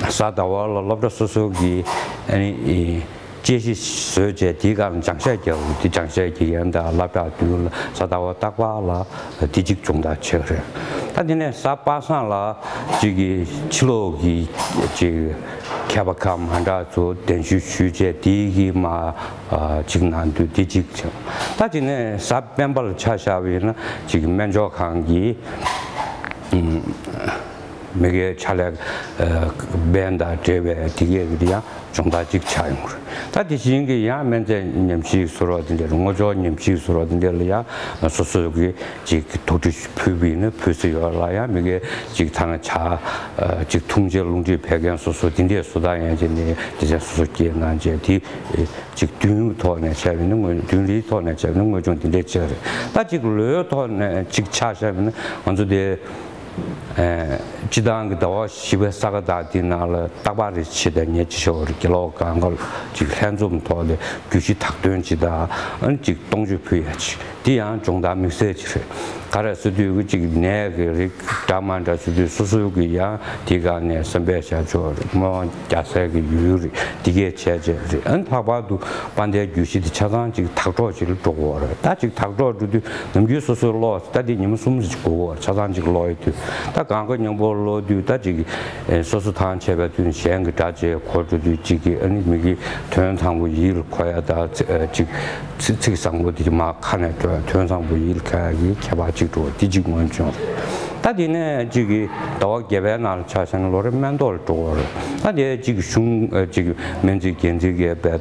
གཟའ་ཟླ་བ་ལ་སློབ་གྲྭ་སོ་སོ་གི་ཨ་ནི། དཔྱད་གཞི་བཟོས་བྱས་དེའི་སྒང་ལ་སྦྱང་བཤད་རྒྱག་དགོས། དེ་སྦྱང་བཤད་ཀྱི་ཡན་དང་སློབ་གྲྭ་བདུན་ལ་གཟའ་ཟླ་བ་རྟག་པར་ལ་དེ་གཅིག་སྦྱོང་བརྡར་བྱེད་ཀྱི་རེད། ད་དེ་ནས་གཟའ་པ་སངས་ལ་ཅིག་གི་ཕྱི་ལོགས་ཀྱི་ཅིག་མཁས་པ་ཁག་མ་འདྲ་ཚོ་གདན་ཞུ་ཞུས་བྱས་དེའི་གི་མ་ཅིག་གནང་དུས་དེ་གཅིག་བྱུང་། ད་དེ་ནས་གཟའ་སྤེན་པ་ལ་ཆ་བཞག་པ་ཡིན་ན་ཅིག་སྨན་སྦྱོར་ཁང་གི་མི་སྒེར་ཕྱག་ལས་འབེན་དང་འབྲེལ་བའི་དེ་གས་ཀྱི་ཡང་སྦྱོང་བརྡར་ཅིག་ཆགས་ཡོང་གི་རེད། ད་དེ་བཞིན་གྱི་ཡང་སྨན་རྫས་ཉམས་ཞིབ་ཟེར་བ་དེ་འདྲ་རེད། སྔོ་སྦྱོར་ཉམས་ཞིབ་ཟེར་བ་དེ་འདྲ་ལ་ཡང་སོ་སོ་གི་ཅིག་དོགས་འདྲི་ཕུལ་བ་ཡིན་ན་ཕུལ་ས་ཡོད་ལ་ཡང་མི་སྒེར་ཅིག་ཐ་ན་ཇ་ཅིག་འཐུང་བྱས་རླུང་མཁྲིས་བད་ཀན་སོ་སོ་དེ་འདྲས་བཟོ་སྟངས་ཡན་ཆད་ནས་དེ་ཚོ་སོ་སོ་སྐྱེལ་གནང་བྱས་དེ་ཅིག་བདུན་ཐོག་ནས་བྱས་པ་ཡིན་ན་དངོས་བདུན་རེའི་ཐོག་ནས་བྱས་པ་ཡིན་ན་དངོས་སྦྱོང་དེ་འདྲས་བྱས་རེད། ད་ཅིག་ལོའི་ཐོག་ནས་ཅིག་ཆ་བཞག་པ་ཡིན་ན་ང་ཚོ་དེ། སྤྱི་བཏང་གི་ཟླ་བ་བཞི་པའི་ས་ག་ཟླ་འདི་ནང་ལ་རྟག་པར་རེ་བྱེད་དང་ཉེ་ཆེ་ཤོར་དགེ་ལོག་གང་ག་ཅིག་ལྷན་འཛོམས་ཐོག་ལ་རྒྱུད་བཞི་དག་འདོན་ཅིག་དང་ཨ་ནི་ཅིག་གཏོང་ཆོས་ཕུལ་ཡ་ཅིག་འདི་ཡང་སྦྱོང་བརྡར་དམིགས་བསལ་ཅིག་རེད། ག་རེ་ཟེར་དུས་ཀྱི་ཅིག་ནད་ཀྱི་རིགས་འདྲ་མ་འདྲ་ཟེར་དུས་སོ་སོའི་གི་ཡང་དེ་ག་ནས་བསམ་པའི་བྱ་ཆོག་རེད། སྨོན་རྒྱག་སའི་གི་ཡུལ་རེད། འདི་གས་བྱས་བྱས་རེད། ཨ་ནི་ལྷག་པར་དུ་དཔལ་ལྡན་རྒྱུད་བཞི་དེ་ཆ་ཚང་ཅིག་དག་གྲོགས་ཅིག་ལ་འགྲོ་དགོས་རེད། ད་ཅིག་དག་གྲོགས་འགྲོ་དུས་ནམ་རྒྱུན་སོ་སོའི་ཀློག་ད་འདི་ཉི་མ་གསུམ་ཅིག་འགོར་བར་ཆ་ཚང་གཅིག་ཀློག་ཡོད་དུས་ ད་གང་ག་མཉམ་པོ་ཀློག་དུས་ད་ཅིག་ཨེ་སོ་སོ་ཐང་ཆད་པའི་དུས་གཞན་གྱི་སྒྲ་བཅས་གོ་འགྲོ་དུས་ཅིག་གི་ཨ་ནི་མི་གི་དོན་དང་པོ་ཡིད་ལ་འཁོར་ཡ་ད་ཚི་ཨ་ཅིག་ཚིག་ཚིག་བཟང་པོ་དེ་མར་ཁ་ནས་འགྲོ་ཡ་དོན་བཟང་པོ་ཡིད་ལ་འཁོར་ཡ་གི་ཁྱད་པར་ཅིག་འགྲོ་བ་དེ་ཅིག་མངོན་བྱུང་། ད་དེ་ནས་ཅིག་གི་ཟླ་བ་བརྒྱད་པའི་ནང་ལ་ཆ་བཞག་ན་ལོ་རེ་སྨན་ཐོག་ལ་འགྲོ་གི་ཡོད་རེད། ད་དེ་ཅིག་གཞུང་ཨ་ཅིག་སྨན་རྩིས་འགན་འཛིན་གྱི་པའི་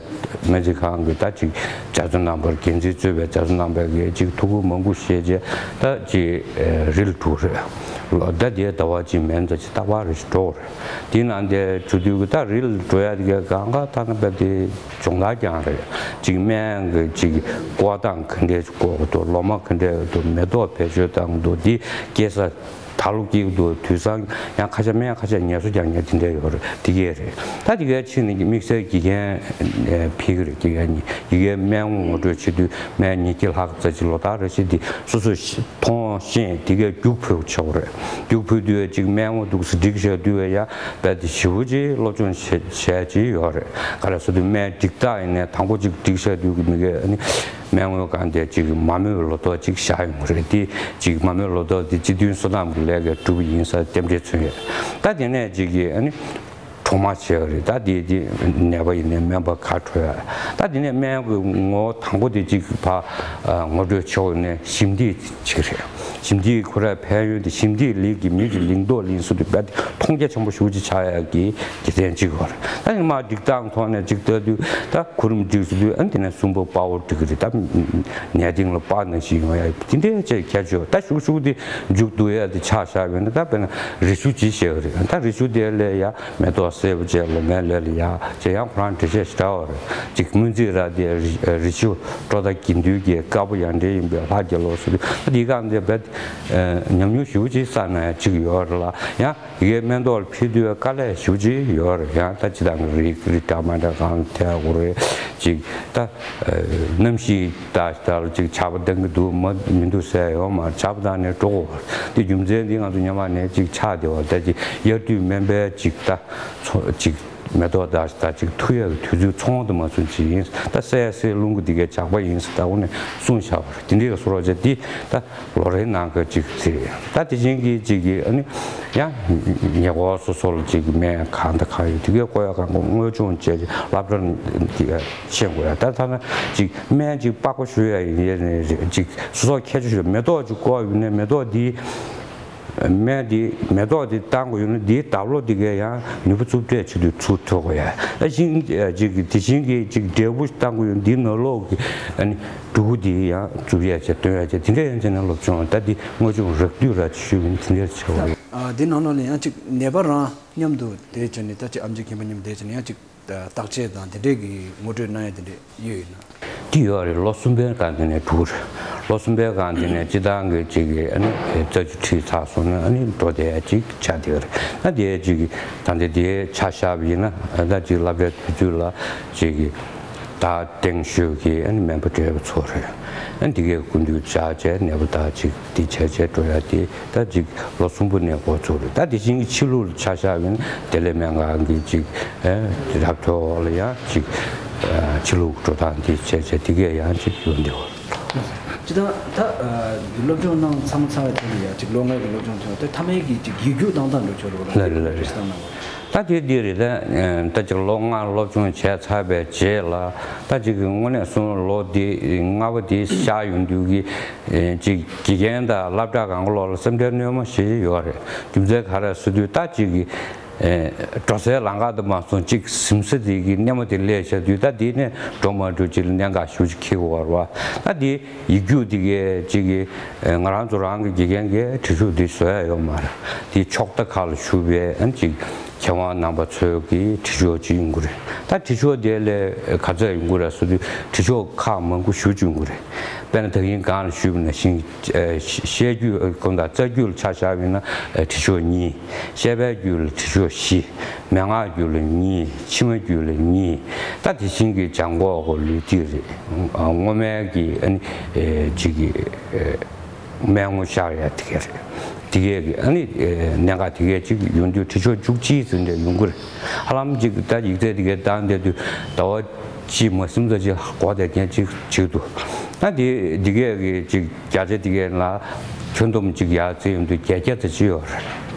སྨན་རྩིས་ཁང་གི་ད་ཅིག་རྒྱ་མཚོ་རྣམ་པར་འགན་འཛིན་གཙོས་པའི་རྒྱ་མཚོ་རྣམ་པའི་གི་ཅིག་ཐུགས་ཁུར་མང་པོ་བཞེས་རྗེས་ད་ཅིག་ཨེ་རི་ལ་འགྲོ་རེད། ལོ་ཟླ་དེའི་ཟླ་བ་གཅིག་མན་ཙམ་ཅིག་རྟག་པར་རེ་ཞིག་འགྲོ་རེད། དེའི་ནང་དེ་འགྲོ་དུས་གི་ད་རི་ལ་འགྲོ་ཡ་དེ་གའི་གང་ག་ད་ན་བས་དེ་སྦྱོང་བརྡར་རྐྱང་རེད། ཅིག་སྨན་གི་ཅིག་བཀོག་སྟངས་ག་འདྲས་བཀོག་གི་འདུག་ལོ་མ་ག་འདྲས་འདུག་མེ་ཏོག་བེད་སྤྱོད་བཏང་གི་འདུག་འདི་སྐྱེ་ས་ད་ལོ་སྐྱེ་གི་འདུག་དུས་སང་ཡང་ཁ་ཤས་སྨན་ཁ་ཤས་ངལ་གསོ་རྒྱག་མཁན་དེ་འདྲས་ཡོད་རེད། དེ་གས་རེད། ད་དེ་གའི་ཕྱི་ནས་དམིགས་བསལ་དགེ་རྒན་ཕེབས་ཀྱི་རེད། དགེ་རྒན་གཉིས་དེ་གའི་སྨན་ངོ་སྤྲོད་བྱེད་དུས་སྨན་ཉིས་བརྒྱ་ལྷག་ཙམ་ཅིག་ལོ་ལྟར་རེ་བཞིན་དེ་སོ་སོ་མཐོང་ཤེས་དེ་གའི་རྒྱུགས་ཕུལ་ཆོག་གི་རེད། རྒྱུགས་ཕུལ་དུས་ཅིག་སྨན་ངོ་འདུག་སེ་སྒྲིག་བཞག་དུས་ཡ་རྦད་དེ་ཞེ་པོ་ཅིག་སློབ་སྦྱོང་བྱས་བྱས་ཅིག་ཡོད་རེད། ག་རེ་ཟེར་དུས་སྨན་སྒྲིག་སྟངས་ཡིན་ནའི་དང་པོ་ཅིག་སྒྲིག་བཞག་དུས་ཀྱི་མི་གའི་ཨ་ནི་སྨན་ངོ་སྒང་དེ་ཅིག་མ་རྨོས་ལོ་ཏོག་ཅིག་བཞག་ཡོང་གི་རེད། དེ་ཅིག་མ་རྨོས་ལོ་ཏོག་དེ་སྤྱི་མཐུན་སོ་ནམ་གྱི་ལས་ཀའི་གྲུབ་ཡིན་ས་རྟེན་འབྲེལ་མཚོན་ཡོད། ད་དེ་ནས་ཅིག་གིས་ཨ་ནི་གྲོག་མ་བྱས་པ་རེད། ད་དེ་དེ་ནད་པ་ཡིན་ནའི་སྨན་པ་ག་འཕྲོད་ཡ། ད་དེ་ནས་སྨན་གྱི་ངོ་དང་པོ་དེ་གཅིག་ཕ་ངོ་སྤྲོད་ཆོག་ནས་ཞིབ་འདེགས་ཅིག་རེད། ཞིབ་འདེགས་ཁོ་རའི་ཕན་ཡོན་དེ་ཞིབ་འདེགས་ལས་ཀྱི་མི་གི་ལིང་ཏོག་ལིང་སུ་དེ་རྦད་དེ་མཐོང་རྒྱ་ཆེན་པོ་ཞེ་པོ་ཅིག་ཆགས་ཡ་གི་དགེ་མཚན་གཅིག་ཡོད་རེད། ད་ནི་མ་སྒྲིག་སྟངས་ཐོག་ནས་ཅིག་ལྟ་དུས་ད་གུ་རུམ་སྒྲིག་སུ་དུས་ཨ་ནི་དེ་ནས་གསུམ་པོ་དཔའ་བོ་སྒྲིག་གི་རེད། ད་ནས་སྟེང་ལ་དཔའ་ནང་བཞིན་ཡོང་ཡ་དེ་འདྲའི་ཅིག་ཁྱད་ཆོས་ད་ཤུག་ཤུག་དེ་མཇུག་བསྡུ་ཡ་དེ་ཆགས་བཞག་ཡོད་ན་ད་དཔེར་ན་རི་ཆུ་ཅིག་བཤད་གི་རེད། ད་རི་ཆུ་དེ་ལས་ཡ། མེ་ཏོག་སེར་པོ་བཅས་ལོ་མའི་ལོ་ལ་ཡ་ཅེས་ཡང་ཁོ་རང་འགྲེལ་བཤད་ཞིག་འདྲ་བ་རེད། ཅིག་སྨོན་ཚིག་ར་དེ་རི་རི་ཆུ་སྤྲོ་ད་དགེ་འདུན་གྱི་དཀར་པོ་ཡང་འདྲེ་ཡིན་པའི་ལྷ་རྒྱལ་ལོ་ཟེར་དུས་འདི་གང་དེ་རྦད་ཉམས་མྱོང་ཞེ་པོ་ཅིག་བསགས་ན་ཡ་ཅིག་ཡོད་རེད་ལ་ཡང་ཡི་གེ་སྨན་ཐོག་ལ་ཕེབས་དུས་དཀའ་ལས་ཞེ་པོ་ཅིག་ཡོད་རེད། ཡང་ད་ཅི་དང་རི་རི་འདྲ་མ་འདྲ་གང་ཐད་དགོས་རེད། ཅིག་ད་གནམ་གཤིས་ད་ལྟར་ཅིག་ཆར་པ་ལྡང་གི་འདུག་མ་མི་འདུག་ཟེར་ཡོད་མ་རེད། ཆར་པ་ལྡང་ནས་འགྲོ་དགོས་རེད། དེ་རྒྱུ་མཚན་འདི་ང་ཚོ་སྔོན་མ་ནས་ཅིག་ཆགས་བསྡད་པ་ད་ཅིག་དབྱར་དུས་སྨན་པའི་ཅིག་ད། ཚོ་ཅིག་མེ་ཏོག་ད་ད་ཅིག་འཐུ་ཡག་གི་དུས་ཚོད་ཚོང་དུ་མ་ཚུན་ཅིག་ཡིན། ད་སེ་སེ་རླུང་གི་འདི་གའི་ཇག་པ་ཡིན་ཟེར་ད་འོ་ནས་གསུངས་བཞག་པ་རེད། དེ་འདྲའི་གི་སོ་རོགས་ཅིག་འདི་ད་ལོ་རེའི་ནང་གི་ཅིག་ཚེ་ད་དེ་བཞིན་གྱི་ཅིག་གི་ཨ་ནི་ཡང་ཉེ་འཁོར་སོ་སོ་ལ་ཅིག་སྨན་གང་དང་གང་ཡོད་དེ་གའི་བཀོལ་ཡག་གང་དགོས་དངོས་སྦྱོང་བྱས་ཅིག་སློབ་གྲྭ་འདི་ག་ཤེས་དགོས་ཡ། ད་ཐ་ན་ཅིག་སྨན་ཅིག་པགས་པ་བཤུ་ཡ་ཡིན་ནའི་རེད། ཅིག་སོ་སོ་ཁྱད་ཆོས་ཤོད་མེ་ཏོག་ཅིག་བཀོག་ཡོད་ནའི་མེ་ཏོག་འདི། སྨན་འདི་མེ་ཏོག་འདི་བཏང་དགོས་ཡོད་ན་འདིའི་འདབ་ལོ་འདི་གས་ཡང་ནུས་པ་རྩུབ་སྤྲད་བྱེད་དུས་ཚུར་ཐུག་དགོས་ཡ། ད་ཤིང་ཅིག་གི་དེ་བཞིན་གྱི་ཅིག་འབྲས་བུ་བཏང་དགོས་ཡོད་ན་འདིའི་ནང་ལོགས་ཀྱི་ཨ་ནི་འབྲུ་གུ་འདི་ཡང་རྩུབ་ཡ་བྱས་སྟོན་ཡ་བྱས་དེ་འདྲ་ཡང་བྱས་ན་སློབ་སྦྱོང་ད་འདི་དངོས་སྦྱོང་རགས་བསྡུས་ར་ཞུས་པ་ཡིན་དེ་འདྲ་བྱས་པ་རེད། ཨ་འདི་ནང་ལོགས་ནས་ཡང་ཅིག་ནད་པ་རང་མཉམ་དུ་བསྡད་བྱས་ནས་ད་ཅིག་ཨེམ་ཆི་མཁན་པོ་མཉམ་དུ་བསྡད་བྱས་ནས་ཡང་ཅིག་བརྟག་དཔྱད་དང་དེ་འདྲས་ཀྱི་ངོ་སྤྲོད་གནང་ཡ་དེ་འདྲས་ཡོད་ཡིན་ན། དེ་ཡོད་རེད། ལོ་གསུམ་པའི་སྒང་དེ་ནས་འགྲོ་གི་རེད། ལོ་གསུམ་པའི་སྒང་དེ་ནས་སྤྱི་བཏང་གི་ཅིག་གི་ཨ་ནི་རྩ་རྒྱུ་ཁྲིད་ཚར་སོང་ན་ཨ་ནི་འགྲོ་བསྡད་ཡ་ཅིག་ཆགས་བསྡད་ཡོད་རེད། ད་དེ་ཅིག་གི་ད་འདི་དེ་ཆ་བཞག་པ་ཡིན་ན་ད་ཅིག་སློབ་གྲྭའི་དུས་ཚོད་ལ་ཅིག་གི་ད་སྟེང་ཤོད་ཀྱི་ཨ་ནི་སྨན་པ་བགྲེས་པ་ཚོ་རེད། ཨ་ནི་དེ་གའི་སྐུ་མདུན་བཅར་བྱས་ནད་པ་དག་ཅིག་འདི་བྱས་བྱས་འགྲོ་ཡ་དེ། ད་ཅིག་ལོ་གསུམ་པོ་ནས་འགོ་ཚུགས་རེད། ད་དེ་བཞིན་གྱི་ཕྱི་ལུགས་ལ་ཆ་བཞག་ཡིན་བདེ་ལེགས་སྨན་ཁང་གི་ཅིག་ཨེ་རྒྱབ་སྐྱོར་འོག་ལ་ཡང་ཅིག་ཨེ་ཕྱི་ལུགས་འགྲོ་སྟངས་འདི་བྱས་བྱས་དེ་གས་ཡང་ཅིག་ཡོང་བསྡད་ཡོད། ཅི་ད་ད་ཨ་སློབ་སྦྱོང་གནང་ཚང་མ་ཚར་བའི་ཚེ་ནས་ཡང་ཅིག་ལོ་ལྔའི་གི་སློབ་སྦྱོང་ཐོན་ད་མཐའ་མའི་གི་ཅིག་ཡིག་རྒྱུགས་བཏང་སྟངས་འགྲོ་ཆོག་རེད་བ། ལགས་རེད་ལགས་རེད། ད་འདི་འདི་རེད། ད་ད་ཅིག་ལོ་ལྔ་སློབ་སྦྱོང་བྱས་ཚར་བའི་རྗེས་ལ་ད་ཅིག་གི་དངོས་གནས་གསུམ་ལོ་འདི་ལྔ་པ་འདི་བཞག་ཡོང་དུས་ཀྱི་ཅིག་དགེ་རྒན་དང་སློབ་གྲྭ་གང་ག་ལོག་ལ་སེམས་ཁྲལ་སྣོན་མ་བྱེད་ཀྱི་ཡོད་རེད། རྒྱུ་མཚན་ག་རེ་ཟེར་དུས་ད་ཅིག་གི་འགྲོ་སའི་ལམ་ཁ་དུ་མ་སོང་ཅིག་གཟིམ་ས་དེ་གི་སྣེ་མོ་དེ་སླེབས་བྱས་དུས་ད་འདི་ནས་འགྲོ་མ་འགྲོ་ཅིག་ལ་གནད་འགག་ཞེ་པོ་ཅིག་འཁྱེར་དགོས་པ་རེད་བ། ད་འདི་ཡིག་རྒྱུགས་འདི་གའི་ཅིག་གི་ང་རང་ཚོ་རང་གི་དགེ་རྒན་གྱི་དྲི་ཤོག་འདི་བཟོ་ཡ་ཡོད་མ་རེད། འདི་ཕྱོགས་མཐའ་ཁག་ལ་བཞུགས་པའི་ཨ་ཅིག་མཁས་དབང་རྣམ་པ་ཚོའི་གི་དྲི་ཤོག་ཅིག་ཡོང་གི་རེད། ད་དྲི་ཤོག་དེ་ལས་ག་ཚོད་ཡོང་གི་རེད་ཟེར་དུས་དྲི་ཤོག་ཁག་མང་པོ་ཞེ་པོ་ཅིག་ཡོང་གི་རེད། དཔེར་ན་ད་གིན་སྒང་ལ་ཞུས་པ་ནང་བཞིན་བཤད་རྒྱུད་ཁོང་དང་རྩ་རྒྱུད་ལ་ཆ་བཞག་པ་ཡིན་ན་དྲི་ཤོག་གཉིས། བཤད་པའི་རྒྱུད་ལ་དྲི་ཤོག་བཞི། མན་ངག་རྒྱུད་ལ་གཉིས། ཕྱི་མ་རྒྱུད་ལ་གཉིས། ད་དེ་བཞིན་གྱི་སྦྱང་འགོག་གི་ལུས་ཐིག་རེད། སྔོ་སྨན་གྱི་ཨ་ནི་ཅིག་གི་སྨན་ངོ་ཤར་ཡ་དེ་ག་རེད། དེ་གས་ཀྱི་ཨ་ནི་གནད་འགག་དེ་གས་ཅིག་ཡོང་དུས་དྲི་ཤོག་བཅུ་གཅིག་ཙམ་འདྲ་ཡོང་གི་རེད། ཧ་ལམ་ཅིག་ད་ཡིག་ཚད་དེ་གས་བཏང་བསྡད་དུས་ཟླ་བ་གཅིག་མ་ཟིན་ཙམ་ཅིག་འགོར་བསྡད་མཁན་ཅིག་བྱེད་འདུག་ད་དེ་དེ་གས་ཀྱི་ཅིག་བརྒྱ་ཆ་དེ་གས་ལ་ ཁྱོན་བསྡོམས་གཅིག་ཡར་བརྩིས་ཡོང་དུས་བརྒྱད་བརྒྱ་ཙམ་ཅིག་ཡོད་རེད།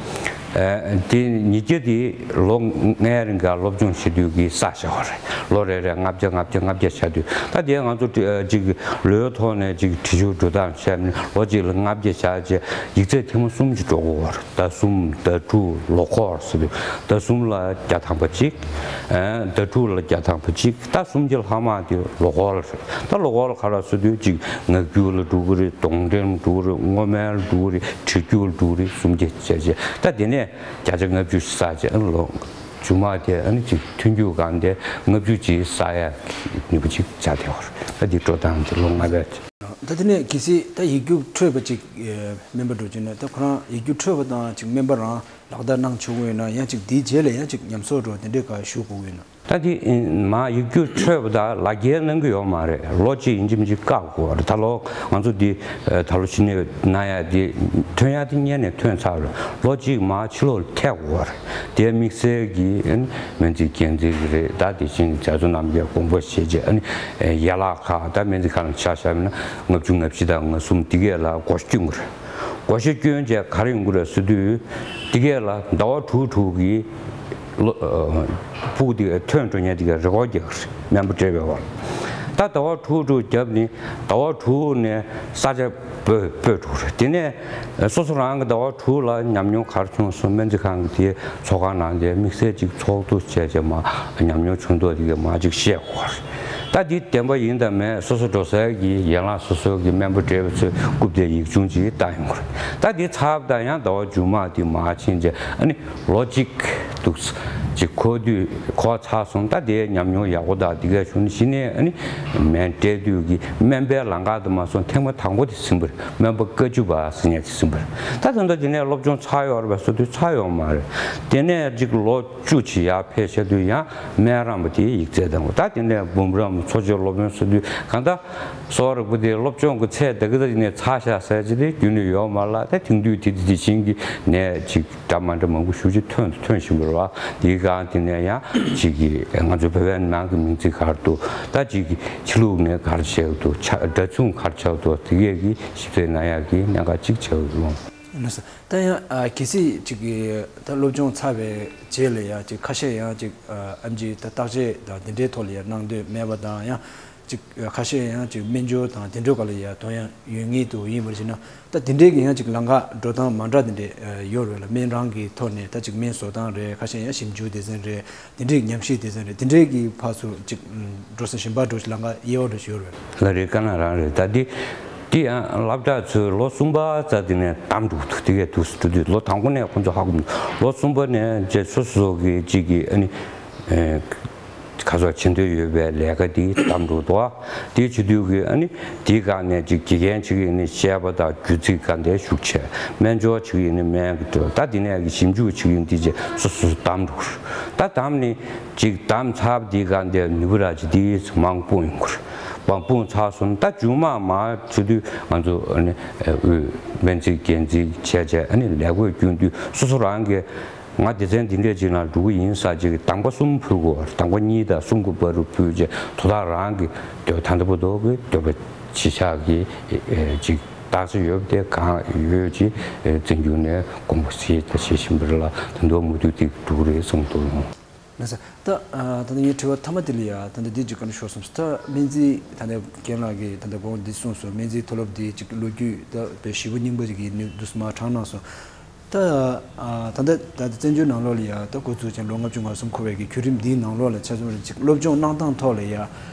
ཨ་དེ་ཉིས་བརྒྱ་དེ་ལོ་ལྔའི་རིང་ག་སློབ་སྦྱོང་བྱེད་དུས་ཀྱི་བསགས་བཞག་པ་རེད། ལོ་རེ་རེ་ལྔ་བརྒྱ་ལྔ་བརྒྱ་ལྔ་བརྒྱ་བྱ་དུས། ད་དེ་ང་ཚོ་ཨ་ཅིག་ལོའི་ཐོག་ནས་ཅིག་བྲིས་ཆོག་འགྲོ་སྟངས་བྱས་ནས་ལོ་གཅིག་ལ་ལྔ་བརྒྱ་བྱས་རྗེས་ཡིག་ཚད་ཐེངས་མ་གསུམ་ཅིག་འགྲོ་དགོས་པ་རེད། ཟླ་གསུམ། ཟླ་དྲུག། ལོ་འཁོར་ཟེར་དུས། ཟླ་གསུམ་ལ་བརྒྱ་ཐམ་པ་གཅིག་ཨ་ཟླ་དྲུག་ལ་བརྒྱ་ཐམ་པ་གཅིག་ད་གསུམ་གྱི་ལྷག་མ་དེ་ལོ་འཁོར་རེད། ད་ལོ་འཁོར་ལ་ག་རེ་ཟེར་དུས་གཅིག་ངག་རྒྱུན་ལ་འགྲོ་གི་རེད། སྡོང་འགྲེམས་འགྲོ་གི་རེད། སྔོ་སྨོན་ལ་འགྲོ་གི་རེད། བྲིས་རྒྱུན་ལ་འགྲོ་གི་རེད། གསུམ་གྱི་བྱས་རྗེས་ད་དེ་ནས་བརྒྱ་ཆ་ལྔ་བཅུ་བསགས་རྗེས་ཨ་ནི་ལོ་རྗེས་མ་དེ་ཨ་ནི་གཅིག་ཐོན་རྒྱུ་གང་དེ་ལྔ་བཅུ་གཅིག་བསགས་ཡ་གི་ནུས་པ་ཅིག་ཆགས་བསྡད་པ་རེད། ད་དེ་འགྲོ་སྟངས་དེ་ལོ་ལྔ་པའི། ད་དེ་ནས་གལ་སྲིད་ད་ཡིག་རྒྱུགས་འཕྲོད་པ་ཅིག་སྨན་པ་འགྲོ་རྒྱུ་ན་ད་ཁོ་རང་ཡིག་རྒྱུགས་འཕྲོད་པ་དང་ཅིག་སྨན་པ་རང་ལག་བསྟར་གནང་ཆོག་གི་ཡོད་ན། ཡང་ཅིག་དེའི་རྗེས་ལ་ཡང་ཅིག་ཉམས་གསོ་འགྲོ་དེ་འདྲའི་ག་ཞུ་དགོས་ཀྱི་ཡོད་ན། ད་དེ་མ་ཡིག་རྒྱུགས་འཕྲོད་པ་དང་ལག་འཁྱེར་གནང་གི་ཡོད་མ་རེད། ལོ་གཅིག་ཡིན་གཅིག་མིན་གཅིག་བཀག་དགོས་པ་རེད། ད་ལོ་ང་ཚོ་འདི་ད་ལོ་ཕྱི་ནས་གནང་ཡ་དེ་ཐོན་ཡ་དེ་སྔོན་ནས་ཐོན་ཚར་རེད། ལོ་གཅིག་མ་ཕྱི་ལོགས་ལ་ཐེག་དགོས་པ་རེད། དེ་དམིགས་བསལ་གྱི་སྨན་རྩིས་རྒྱན་རྩིས་ཀྱི་རེད། ད་དེ་བཞིན་རྒྱ་མཚོ་རྣམ་རྒྱལ་དགོངས་པ་བཞེས་རྗེས་ཨ་ནི་ཡན་ལག་ཁག་ད་སྨན་རྩིས་ཁང་ལ་ཆ་བཞག་ན་ལྔ་བཅུ་ང་བཞི་དང་ང་གསུམ་འདི་གས་ལ་བགོ་བཤའ་སྐྱོན་གྱི་རེད། བགོ་བཤའ་སྐྱོན་བྱས་ག་རེ་ཡོང་གི་རེད་ཟེར་དུས། འདི་གས་ལ་ཟླ་བ་དྲུག་དྲུག་གི་ལོ་ཕྲུ་གུ་འདི་གས་ཐོན་འགྲོ་མཁན་འདི་གས་རེ་སྐུལ་རྒྱག་གི་རེད། སྨན་པ་བགྲེས་པའི་བར། ད་ཟླ་བ་དྲུག་དྲུག་བརྒྱབ་ནས་ཟླ་བ་དྲུག་ནས་ས་ཆ་སྤོས་སྤོས་འགྲོ་གི་རེད། དེ་ནས་སོ་སོ་རང་གི་ཟླ་བ་དྲུག་ལ་ཉམས་མྱོང་ག་རེ་བྱུང་སོང་། སྨན་རྩིས་ཁང་གི་དེའི་ཚོགས་ཁང་ནང་དེ་དམིགས་བསལ་ཅིག་ཚོགས་འདུ་བྱས་རྗེས་མ་ཉམས་མྱོང་བྱུང་ཐོག་འདི་གས་མ་ཅིག་བཤད་དགོས་རེད། ད་འདི་བདེན་པ་ཡིན་དང་མིན་སོ་སོ་འགྲོ་སའི་གི་ཡན་ལག་སོ་སོ་གི་སྨན་པ་བགྲེས་པ་ཚོས་རྐུབ་སྟེགས་ཡིག་ཆུང་ཅིག་བཏང་ཡོང་གི་རེད། ད་འདི་ཚར་བ་དང་ཡང་ཟླ་བ་མཇུག་མ་འདི་མར་ཕྱིན་རྗེས་ཨ་ནི་ལོ་གཅིག་འདུག་ཅིག་འཁོར་དུས་འཁོར་ཚར་སོང་། ད་དེའི་ཉམས་མྱོང་ཡག་པོ་དང་འདི་གས་བྱུང་ནས་གཞི་ནས་ཨ་ནི་སྨན་སྤྲད་དུས་ཀྱི་སྨན་པའི་ལམ་ཁ་དུ་མ་སོང་ཐེངས་མ་དང་པོ་དེ་ཟིན་པ་རེད། སྨན་པ་བཀའ་བཅུ་པ་ཟེར་མཁན་དེ་ཟིན་པ་རེད། ད་ད་ལྟ་དེ་ནས་སློབ་སྦྱོང་ཚར་ཡོད་རེད་པས་ཟེར་དུས་ཚར་ཡོད་མ་རེད། དེ་ནས་ཅིག་ལོ་བཅུ་ཅིག་ཡར་ཕེབས་བྱས་དུས་ཡང་སྨན་རམས་པ་དེའི་ཡིག་ཚད་དང་པོ། ད་དེ་ནས་འབུམ་རམས་འཚོ་བྱེད་སློབ་དཔོན་ཟེར་དུས་གང་ལྟར་གསོ་བ་རིག་པ་དེ་སློབ་སྦྱོང་གི་ཚད་ད་གི་ད་ནས་ཚར་བཞག་ཟེར་གྱི་དེ་རྒྱུན་ནས་ཡོད་མ་རེད་ལ། ད་དེང་དུས་དེ་དེ་དེ་བཞིན་གྱི་ནས་ཅིག་འདྲ་མ་འདྲ་མང་པོ་ཞེ་ཅིག་ཐོན་ཐོན་བཞིན་པ་རེད་བ། དེའི་སྒང་དེ་ནས་ཡང་ཅིག་གི་ང་ཚོ་བོད་པའི་ནང་གི་མིང་ཚིག་ག་རེ་འདུག་ད་ཅིག་གི་ཕྱི་ལུགས་ནས་ག་རེ་བྱས་འདུག་ཆ་སྒྲ་མཚུངས་ག་རེ་ཆགས་འདུག་དེ་གས་ཀྱི་ཞིབ་འཚོལ་གནང་ཡག་གི་གནད་འགག་ཅིག་ཆགས་ཡོད་རེད། ལགས་སོ། ད་ཡང་ཨ་གལ་སྲིད་ཅིག་གི་ད་སློབ་སྦྱོང་ཚར་བའི་རྗེས་ལ་ཡང་ཅིག་ཁ་ཤས་ཡང་ཅིག་ཨ་ཨེམ་ཆི་ད་བརྟག་དཔྱད་དང་དེ་འདྲའི་ཐོག་ལ་ཡང་གནང་འདོད་མེད་པ་དང་ཡང་ཅིག་ཁ་ཤས་ཡང་ཅིག་སྨན་སྦྱོར་དང་དེ་འདྲའི་སྐོར་ལ་ཡང་དོ་སྣང་ཡོད་ངེས་འདུག་ཡིན་པར་བྱས་ན་ད་དེ་འདྲའི་གི་ཡང་ཅིག་ལམ་ཁ་འགྲོ་སྟངས་མ་འདྲ་དེ་འདྲའི་ཡོད་རེད་ལ། སྨན་རང་གི་ཐོག་ནས་ད་ཅིག་སྨན་བཟོ་སྟངས་རེད། ཁ་ཤས་ཡང་ཞིབ་འཇུག་སྡེ་ཚན་རེད། དེ་འདྲའི་ཉམས་ཞིབ་སྡེ་ཚན་རེད། དེ་འདྲའི་གི་ཕར་ཚུར་ཅིག་འགྲོ་ས་གཞན་པ་འགྲོ་ལམ་ཁ་དབྱེ་བ་འདྲ་ཞིག་ཡོད་རེད། ལགས་རེད། དཀའ་ངལ་རང་རེད། ད་འདི་འདི་ཡང་སློབ་གྲྭ་ཚོས་ལོ་གསུམ་པ་ཙམ་དེ་ནས་བདམས་འགྲོ་འདུག་དེ་གས་འདུག་སེ་འགྲོ་དུས་ལོ་དང་པོ་ནས་ཁོང་ཚོ་ཧ་གོ་མི་འདུག་ལོ་གསུམ་པ་ནས་རྗེས་སོ་སོ་གི་གཅིག་གི་ཨ་ནི་ཁ་སོགས་བྱེད་འདོད་ཡོད་པའི་ལས་ཀ་འདི་བདམས་འགྲོ་འདུག་དེ་བྱེད་དུས་ཀྱི་ཨ་ནི་དེའི་སྒང་ནས་ཅིག་དགེ་རྒན་ཅིག་ཡིན་ནི་བཤད་པ་དང་རྒྱུད་ཚིག་ག་འདྲ་ཞུགས་བྱས། སྨན་སྦྱོར་ཅིག་ཡིན་ནི་སྨན་གྱི་འདོད་ད་དེ་ནས་ཀྱི་ཞིབ་འཇུག་ཅིག་ཡིན་འདི་བྱས་སོ་སོ་བདམས་འགྲོ། ད་བདམས་ནི་ཅིག་བདམས་ཚར་བ་དེའི་སྒང་དེ་ནུས་པ་ར་ཅིག་དེ་མང་པོ་ཡོང་གི་རེད། མང་པོ་ཚར་སོང་། ད་མཇུག་མ་མ་བྱེད་དུས་ང་ཚོ་ཨ་ནི་དབུས་སྨན་རྩིས་རྒྱན་རྩིས་བྱས་བྱས་ཨ་ནི་ལས་བགོས་བསྐྱོན་དུས་སོ་སོ་རང་གི་ང་སྡེ་ཚན་འདི་འདྲས་ཅིག་ནང་འགྲོ་གི་ཡིན་ས་ཅིག་གདམ་ག་གསུམ་ཕུལ་དགོས། གདམ་ག་གཉིས་དང་གསུམ་གྱི་བར་དུ་ཕུལ་རྗེས་དོ་བདག་རང་གི་འདོད་ད་ལྟ་བར་དུ་གི་འདོད་པ་གཞིར་བཞག་གི་ཅིག་བརྟག་དཔྱད་ཡོད་པ་དེ་གང་ཡོད་ཅིག་བཙན་བྱོལ་ནས་དགོངས་པ་གཞིར་བཞག་བྱེད་བཞིན་པ་རེད་ལ། ད་དུང་མུ་མཐུད་དེ་འགྲོ་གི་རེད་བསམ་འདུག་ལགས་སོ། ད་ད་ལྟ་ངའི་དྲི་བ་མཐའ་མ་དེ་ལ་ཡ་ད་ལྟ་འདི་ཅིག་བཀའ་འདྲི་ཞུ་བསམ་སོང་། ད་སྨན་རྩིས་ད་ལྟ་རྒན་ལགས་ཀྱིས་ད་ལྟ་དགོངས་འདི་གསུངས་སོང་། སྨན་རྩིས་མཐོ་སློབ་འདི་ཅིག་ལོ་རྒྱུས་ད་དཔེ་ཞེ་པོ་རྙིང་པ་ཅིག་ཡིན་འདུག་མར་དྲངས་གནང་སོང་། ད་ཨ་ད་ལྟ་ད་ལྟ་བཙན་བྱོལ་ནང་ལོགས་ལ་ཡ་ད་འགོ་བཙུགས་ཀྱང་ལོ་ལྔ་བཅུ་ང་གསུམ་འཁོར་བའི་གི་བརྒྱུད་རིམ་འདིའི་ནང་ལོགས་ལ་ཆ་མཚོན་ཅིག་སློབ་སྦྱོང་གནང་སྟངས་ཐོག་ལ་ཡ་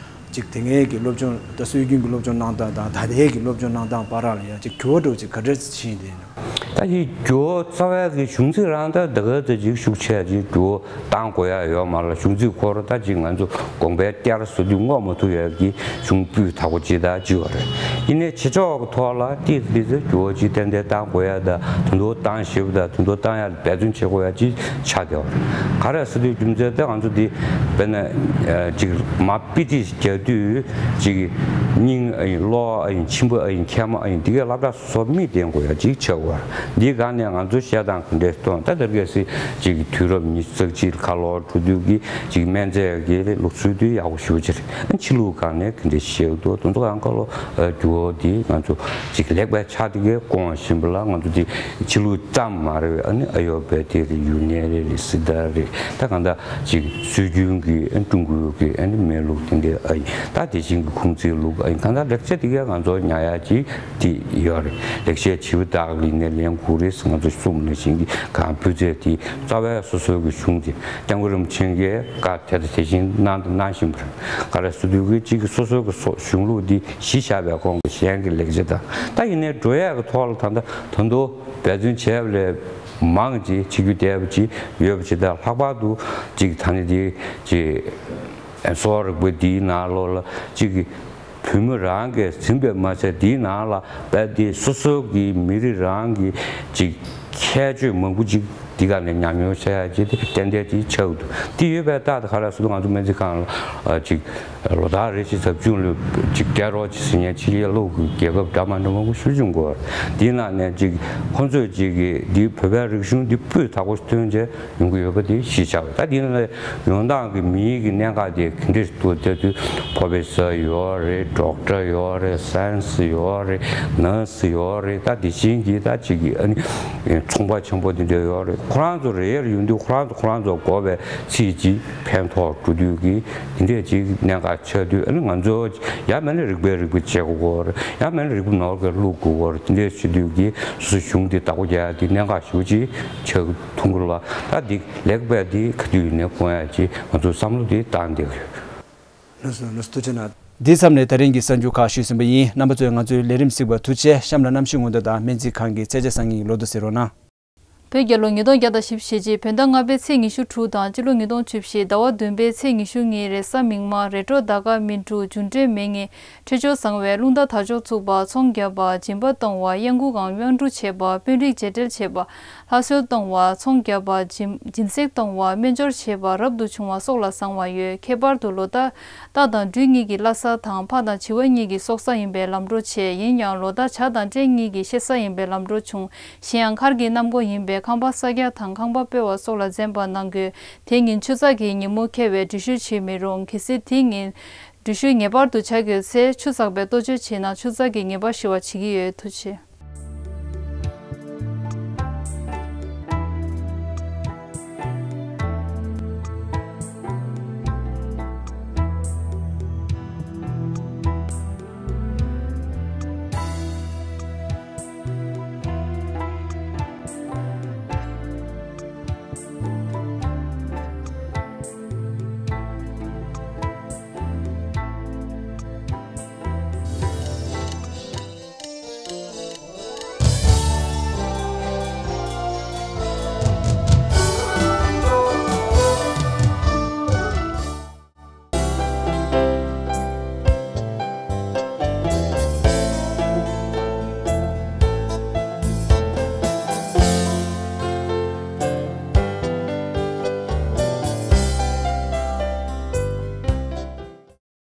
ཅིག་དེ་སྔའི་གི་སློབ་སྦྱོང་ད་སྲོལ་རྒྱུན་གྱི་སློབ་སྦྱོང་གནང་སྟངས་དང་ད་ལྟའི་གི་སློབ་སྦྱོང་གནང་སྟངས་བར་ལ་ཡ་ཅིག་འགྱུར་བ་འདྲ་བོ་ཅིག་ག་འདྲ་ཕྱིན་བསྡད་ཡོད་ན། ད་ཅིག་འགྱུར་བ་རྩ་བའི་གི་གཞུང་ཚིག་རང་ད་ད་ག་ཚོད་ཅིག་ཤུགས་ཆེ་ཅིག་འགྱུར་བ་བཏང་དགོས་ཡ་ཡོད་མ་རེད། གཞུང་ཚིག་ཁོ་རང་ད་ཅིག་ང་ཚོ་དགོངས་པའི་གཏེར་ཟེར་དུས་བསྔོག་མ་ཐུབ་ཡ་གི་གཞུང་སྤུས་དག་པོ་ཅིག་ད་ཅིག་ཡོད་རེད། ཡིན་ནའི་བྱེད་ཕྱོགས་ཀྱི་ཐོག་ལ་ཏིས་ཏིས་འགྱུར་བ་ཅིག་ཏན་ཏན་བཏང་དགོས་ཡ་ད་དུང་དུ་བཏང་ཞིབ་ད་དུང་དུ་བཏང་ཡ་འབད་བརྩོན་བྱེད་དགོས་ཡ་ཅིག་ཆགས་བསྡད་ཡོད་རེད། ག་རེ་ཟེར་དུས་རྒྱུ་མཚན་དེ་ང་ཚོ་འདི་དཔེར་ན་ཅིག་མ་པི་ཏི་རྒྱག་དུས་ཅིག་སྙིང་ཨ་ཡིན་གློ་ཨ་ཡིན་མཆིན་པ་ཨ་ཡིན་མཁལ་མ་ཨ་ཡིན་འདི་གའི་སློབ་གྲྭ་སོ་སོ་མིས་བསྟེན་དགོས་ཡ་ཅིག་ཆགས་ཡོད་རེད། འདིའི་སྒང་ནས་ང་ཚོ་བཤད་སྟངས་ག་འདྲས་གཏོང་ད་ལྟར་གལ་སྲིད་ཅིག་དུས་རབས་ཉི་ཤུ་རྩ་གཅིག་ཁ་ལོ་འགྲོ་དུས་ཀྱི་ཅིག་སྨན་རྫས་ཀྱི་ལུགས་སྲོལ་དེ་ཡག་པོ་ཞེ་པོ་ཅིག་རེད། ཕྱི་ལུགས་སྒང་ནས་ག་འདྲས་བཤད་འདུག་དེ་ཚོ་གང་ག་ལོ་འགྱུར་ འོ་དེ་ང་ཚོ་ཅིག་ལེགས་པའི་ཆ་དེ་གས་སྐོང་བཞིན་པ་ལ། ང་ཚོ་དེ་ཕྱི་ལུགས་ཙམ་མ་རེད་པས། ཨ་ནི་ཨ་ཡོ་བེ་ཏི་རེད། ཡུ་ནན་རེད། ལི་སི་ཏ་རེད། ད་གང་ལྟར་ཅིག་སྲོལ་རྒྱུན་གྱི་ཨ་ཀྲུང་གོའི་གི་ཨ་ནི་སྨན་ལུགས་དེ་འདྲ་ཨ་ཡིན། ད་དེ་བཞིན་གྱི་ཁུང་ཙི་ལུགས་ཨ་ཡིན། གང་ལྟར་ལེགས་ཆ་དེ་གས་ང་ཚོ་ཉར་ཡ་ཅིག་དེ་ཡོད་རེད། ལེགས་བཤད་བྱིའུ་སྟག་ལི་ནས་ལན་དགུ་རེད་ཟེར་ང་ཚོ་གསུངས་ནང་བཞིན་གྱི་གང་སྤུས་ཚད་དེ་རྩ་བའི་སོ་སོའི་གི་གཞུང་དེ་སྐྱབས་མགོན་རིན་པོ་ཆེ་གིས་བཀའ་དེ་ལྟ་དེ་བཞིན་གནང་དང་གནང་བཞིན་པ་རེད། ག་རེ་ཟེར་དུས་གི་གཅིག་གི་སོ་སོའི་གི་སོ་གཞུང་ལུགས་འདི་གཞི་བཞག་པའི་ཁོང་གི་གཞན་གྱི་ལེགས་ཆ་དང་། ད་ཡིན་ནའི་འགྲོ་ཡས་ཀྱི་ཐོག་ལ་ད་ལྟ་ད་དུང་འབད་བརྩོན་བྱས་པ་ལས་མང་ཅིག་བྱེད་རྒྱུ་བསྡད་པ་ཅིག་ཡོད་པ་ཅིག་དང་། ལྷག་པར་དུ་ཅིག་ད་ནི་དེ་ཅིག་གསོ་བ་རིག་པ་འདིའི་ནང་ལོགས་ལ་ཅིག་གི་བོད་མི་རང་གིས་འཛིན་པའི་མ་ཚད་འདིའི་ནང་ལ་དཔེ་དེ་སོ་སོ་གི་མི་རིགས་རང་གི་ཅིག་ཁྱད་ཆོས་མང་པོ་ཅིག་འདི་ག་ནས་ཉམས་མྱོང་བྱ་ཡ་ཅིག་དེ་ཏན་ཏན་ཅིག་ཆགས་འདུག་དེ་ཡོད་པའི་རྟགས་དེ་ག་རེ་ཟེར་དུས་ང་ཚོ་སྨན་རྩིས་ཁང་ལ་ཨ་ཅིག་ལོ་ལྟར་རེ་ཅིག་ཟབ་སྦྱོང་ལ་ཅིག་བསྡད་རོགས་ཅིག་ཟེར་མཁན་ཕྱི་རྒྱལ་ལོགས་ཀྱི་རྒྱལ་ཁབ་འདྲ་མ་འདྲ་མང་པོ་ཞེ་པོ་ཅིག་འགོར། དེའི་ནང་ནས་ཅིག་ཁོང་ཚོས་ཅིག་གི་འདི་བོད་པའི་རིག་གཞུང་འདི་སྤུས་དག་པོ་ཐོན་བྱས་ཡོང་གི་ཡོད་པ་དེ་གཞི་བཞག་པ། ད་དེ་ནི་ཡོང་སྟངས་ཀྱི་མིའི་གི་གནད་འགག་དེ་ག་འདྲ་འདུག་ཟེར་དུས་པོ་རོ་ཕེ་སར་ཡོད་རེད། ཌོག་ཊར་ཡོད་རེད། སའེན་སི་ཡོད་རེད། ནར་སི་ཡོད་རེད། ད་དེ་བཞིན་གྱི་ད་ཅིག་གི་ཨ་ནི་ཚོང་པ་ཆེན་པོ་དེ་འདྲ་ཡོད་རེད། ཁོ་རང་ཚོ་རེ་ཡར་ཡོང་དུས་ཁོ་རང་ཚོ་ཁོ་རང་ཚོ་དགོས་པའི་ཚིག་ཅིག་ཕན་ཐོགས་འགྲོ་དུས་ཀྱི་དེ་འདྲས་ཅིག་གནད་འགག་ཆགས་དུས། ཨ་ནི་ང་ཚོ་ཡང་མིན་ན་རིག་པའི་རིག་པ་བྱེད་དགོས་རེད། ཡང་མིན་ན་རིག་པ་ནོར་གྱི་བླུག་དགོས་རེད། དེ་འདྲས་བྱེད་དུས་ཀྱི་སོ་སོའི་གཞུང་དེ་བདག་པོ་རྒྱག་ཡ་དེ་གནད་འགག་ཞེ་པོ་ཅིག་ཆགས་ཐུབ་ཀྱི་རེད་པ། ད་འདི་ལེགས་པས་འདི་ག་དུས་ཡིན་ནའི་སྐོང་ཡ་ཅིག་ང་ཚོ་བསམ་བློ་འདི་བཏང་བསྡད་ཀྱི་ཡོད། ལགས་སོ། ལགས་སོ། ཐུགས་རྗེ་གནང་། འདི་མཚམས་ནས་ད་རིང་གི་གསར་འགྱུར་ཁག་ཞུས་ཟིན་པ་ཡིན། རྣམ་པ་ཚོས་ང་ཚོའི་ལས་རིམ་གཟིགས་པར་ཐུགས་རྗེ་ཆེ། གཤམ་ལ་གནམ་གཤིས་སྔོན་བརྡ་དང་སྨན་རྩིས་ཁང་གི་ཚད་ཆ་གསར་རྙིང་ལོ་ཐོ་གཟིགས་རོགས་གནང་། བོད་རྒྱལ་ལོ་ཉིས་སྟོང་བརྒྱ་དང་བཞི་བཅུ་ཞེ་གཅིག་བོད་ཟླ་ལྔ་པའི་ཚེས་ཉི་ཤུ་དྲུག་དང་། སྤྱི་ལོ་ཉིས་སྟོང་བཅུ་བཞི་ཟླ་བ་བདུན་པའི་ཚེས་ཉི་ཤུ་གཉིས། རེས་གཟའ་མིག་དམར། རེས་འགྲོགས་ཟླ་སྐར་སྨིན་དྲུག། འབྱུང་འཕྲོད་མེ་ངན། འཕྲོད་སྦྱོར་བཟང་བས་རླུང་རྟ་དར་ལྕོག་བཙུགས་པ། ཚོང་རྒྱག་པ། སྦྱིན་པ་གཏོང་བ། གཡང་འགུགས་ངང་དབང་སྒྲུབ་བྱེད་པ། དཔོན་རིགས་རྗེས་འབྲེལ་བྱེད་པ། ལྷ་གསོལ་གཏོང་བ། ཚོང་རྒྱག་པ། སྦྱིན་སྦྱིན་སྲེག་གཏོང་བ། སྨན་སྦྱོར་བྱེད་པ། རབ་ཏུ་བྱུང་བ་སོགས་ལ་བཟང་བ་ཡོད། ཁྱད་པར་དུ་ལོ་ཟླ་རྟ་དང་སྦྲུལ་གཉིས་ཀྱི་བླ་གཟའ་དང་། ཕག་དང་བྱི་བ་གཉིས་ཀྱི་སྲོག་གཟའ་ཡིན་པས་ལམ་འགྲོ་ཆེ། ཡིན་ཡང་ལོ་ཟླ་བྱ་དང་སྤྲེལ་གཉིས་ཀྱི་གཤེད་གཟའ་ཡིན་པས་ལམ་འགྲོ་ཆུང་། གཞན་ཡང་མཁར་གྱི་གནམ་སྒོ་ཡིན་པས་ཁང་པ་གསར་རྒྱག་དང་ཁང་པ་སྤོ་བ་སོགས་ལ་འཛེམ་པ་གནང་དགོས། དེ་ཉིན་ཆུ་ཚགས་ཀྱི་ཉིན་མོ་འཁེལ་བས་འགྲུལ་བཞུད་བྱེད་མི་རུང་། གལ་སྲིད་དེ་ཉིན་འགྲུལ་བཞུད་ངེས་པར་དུ་བྱ་དགོས་ཚེ། ཆུ་ཚགས་པས་གཏོ་བཅོས་བྱས་ན་ཆུ་ཚགས་ཀྱིས་ངེས་པར་ཞི་བ་བྱེད་ཀྱི་ཡོད། ཐུགས་རྗེ་ཆེ།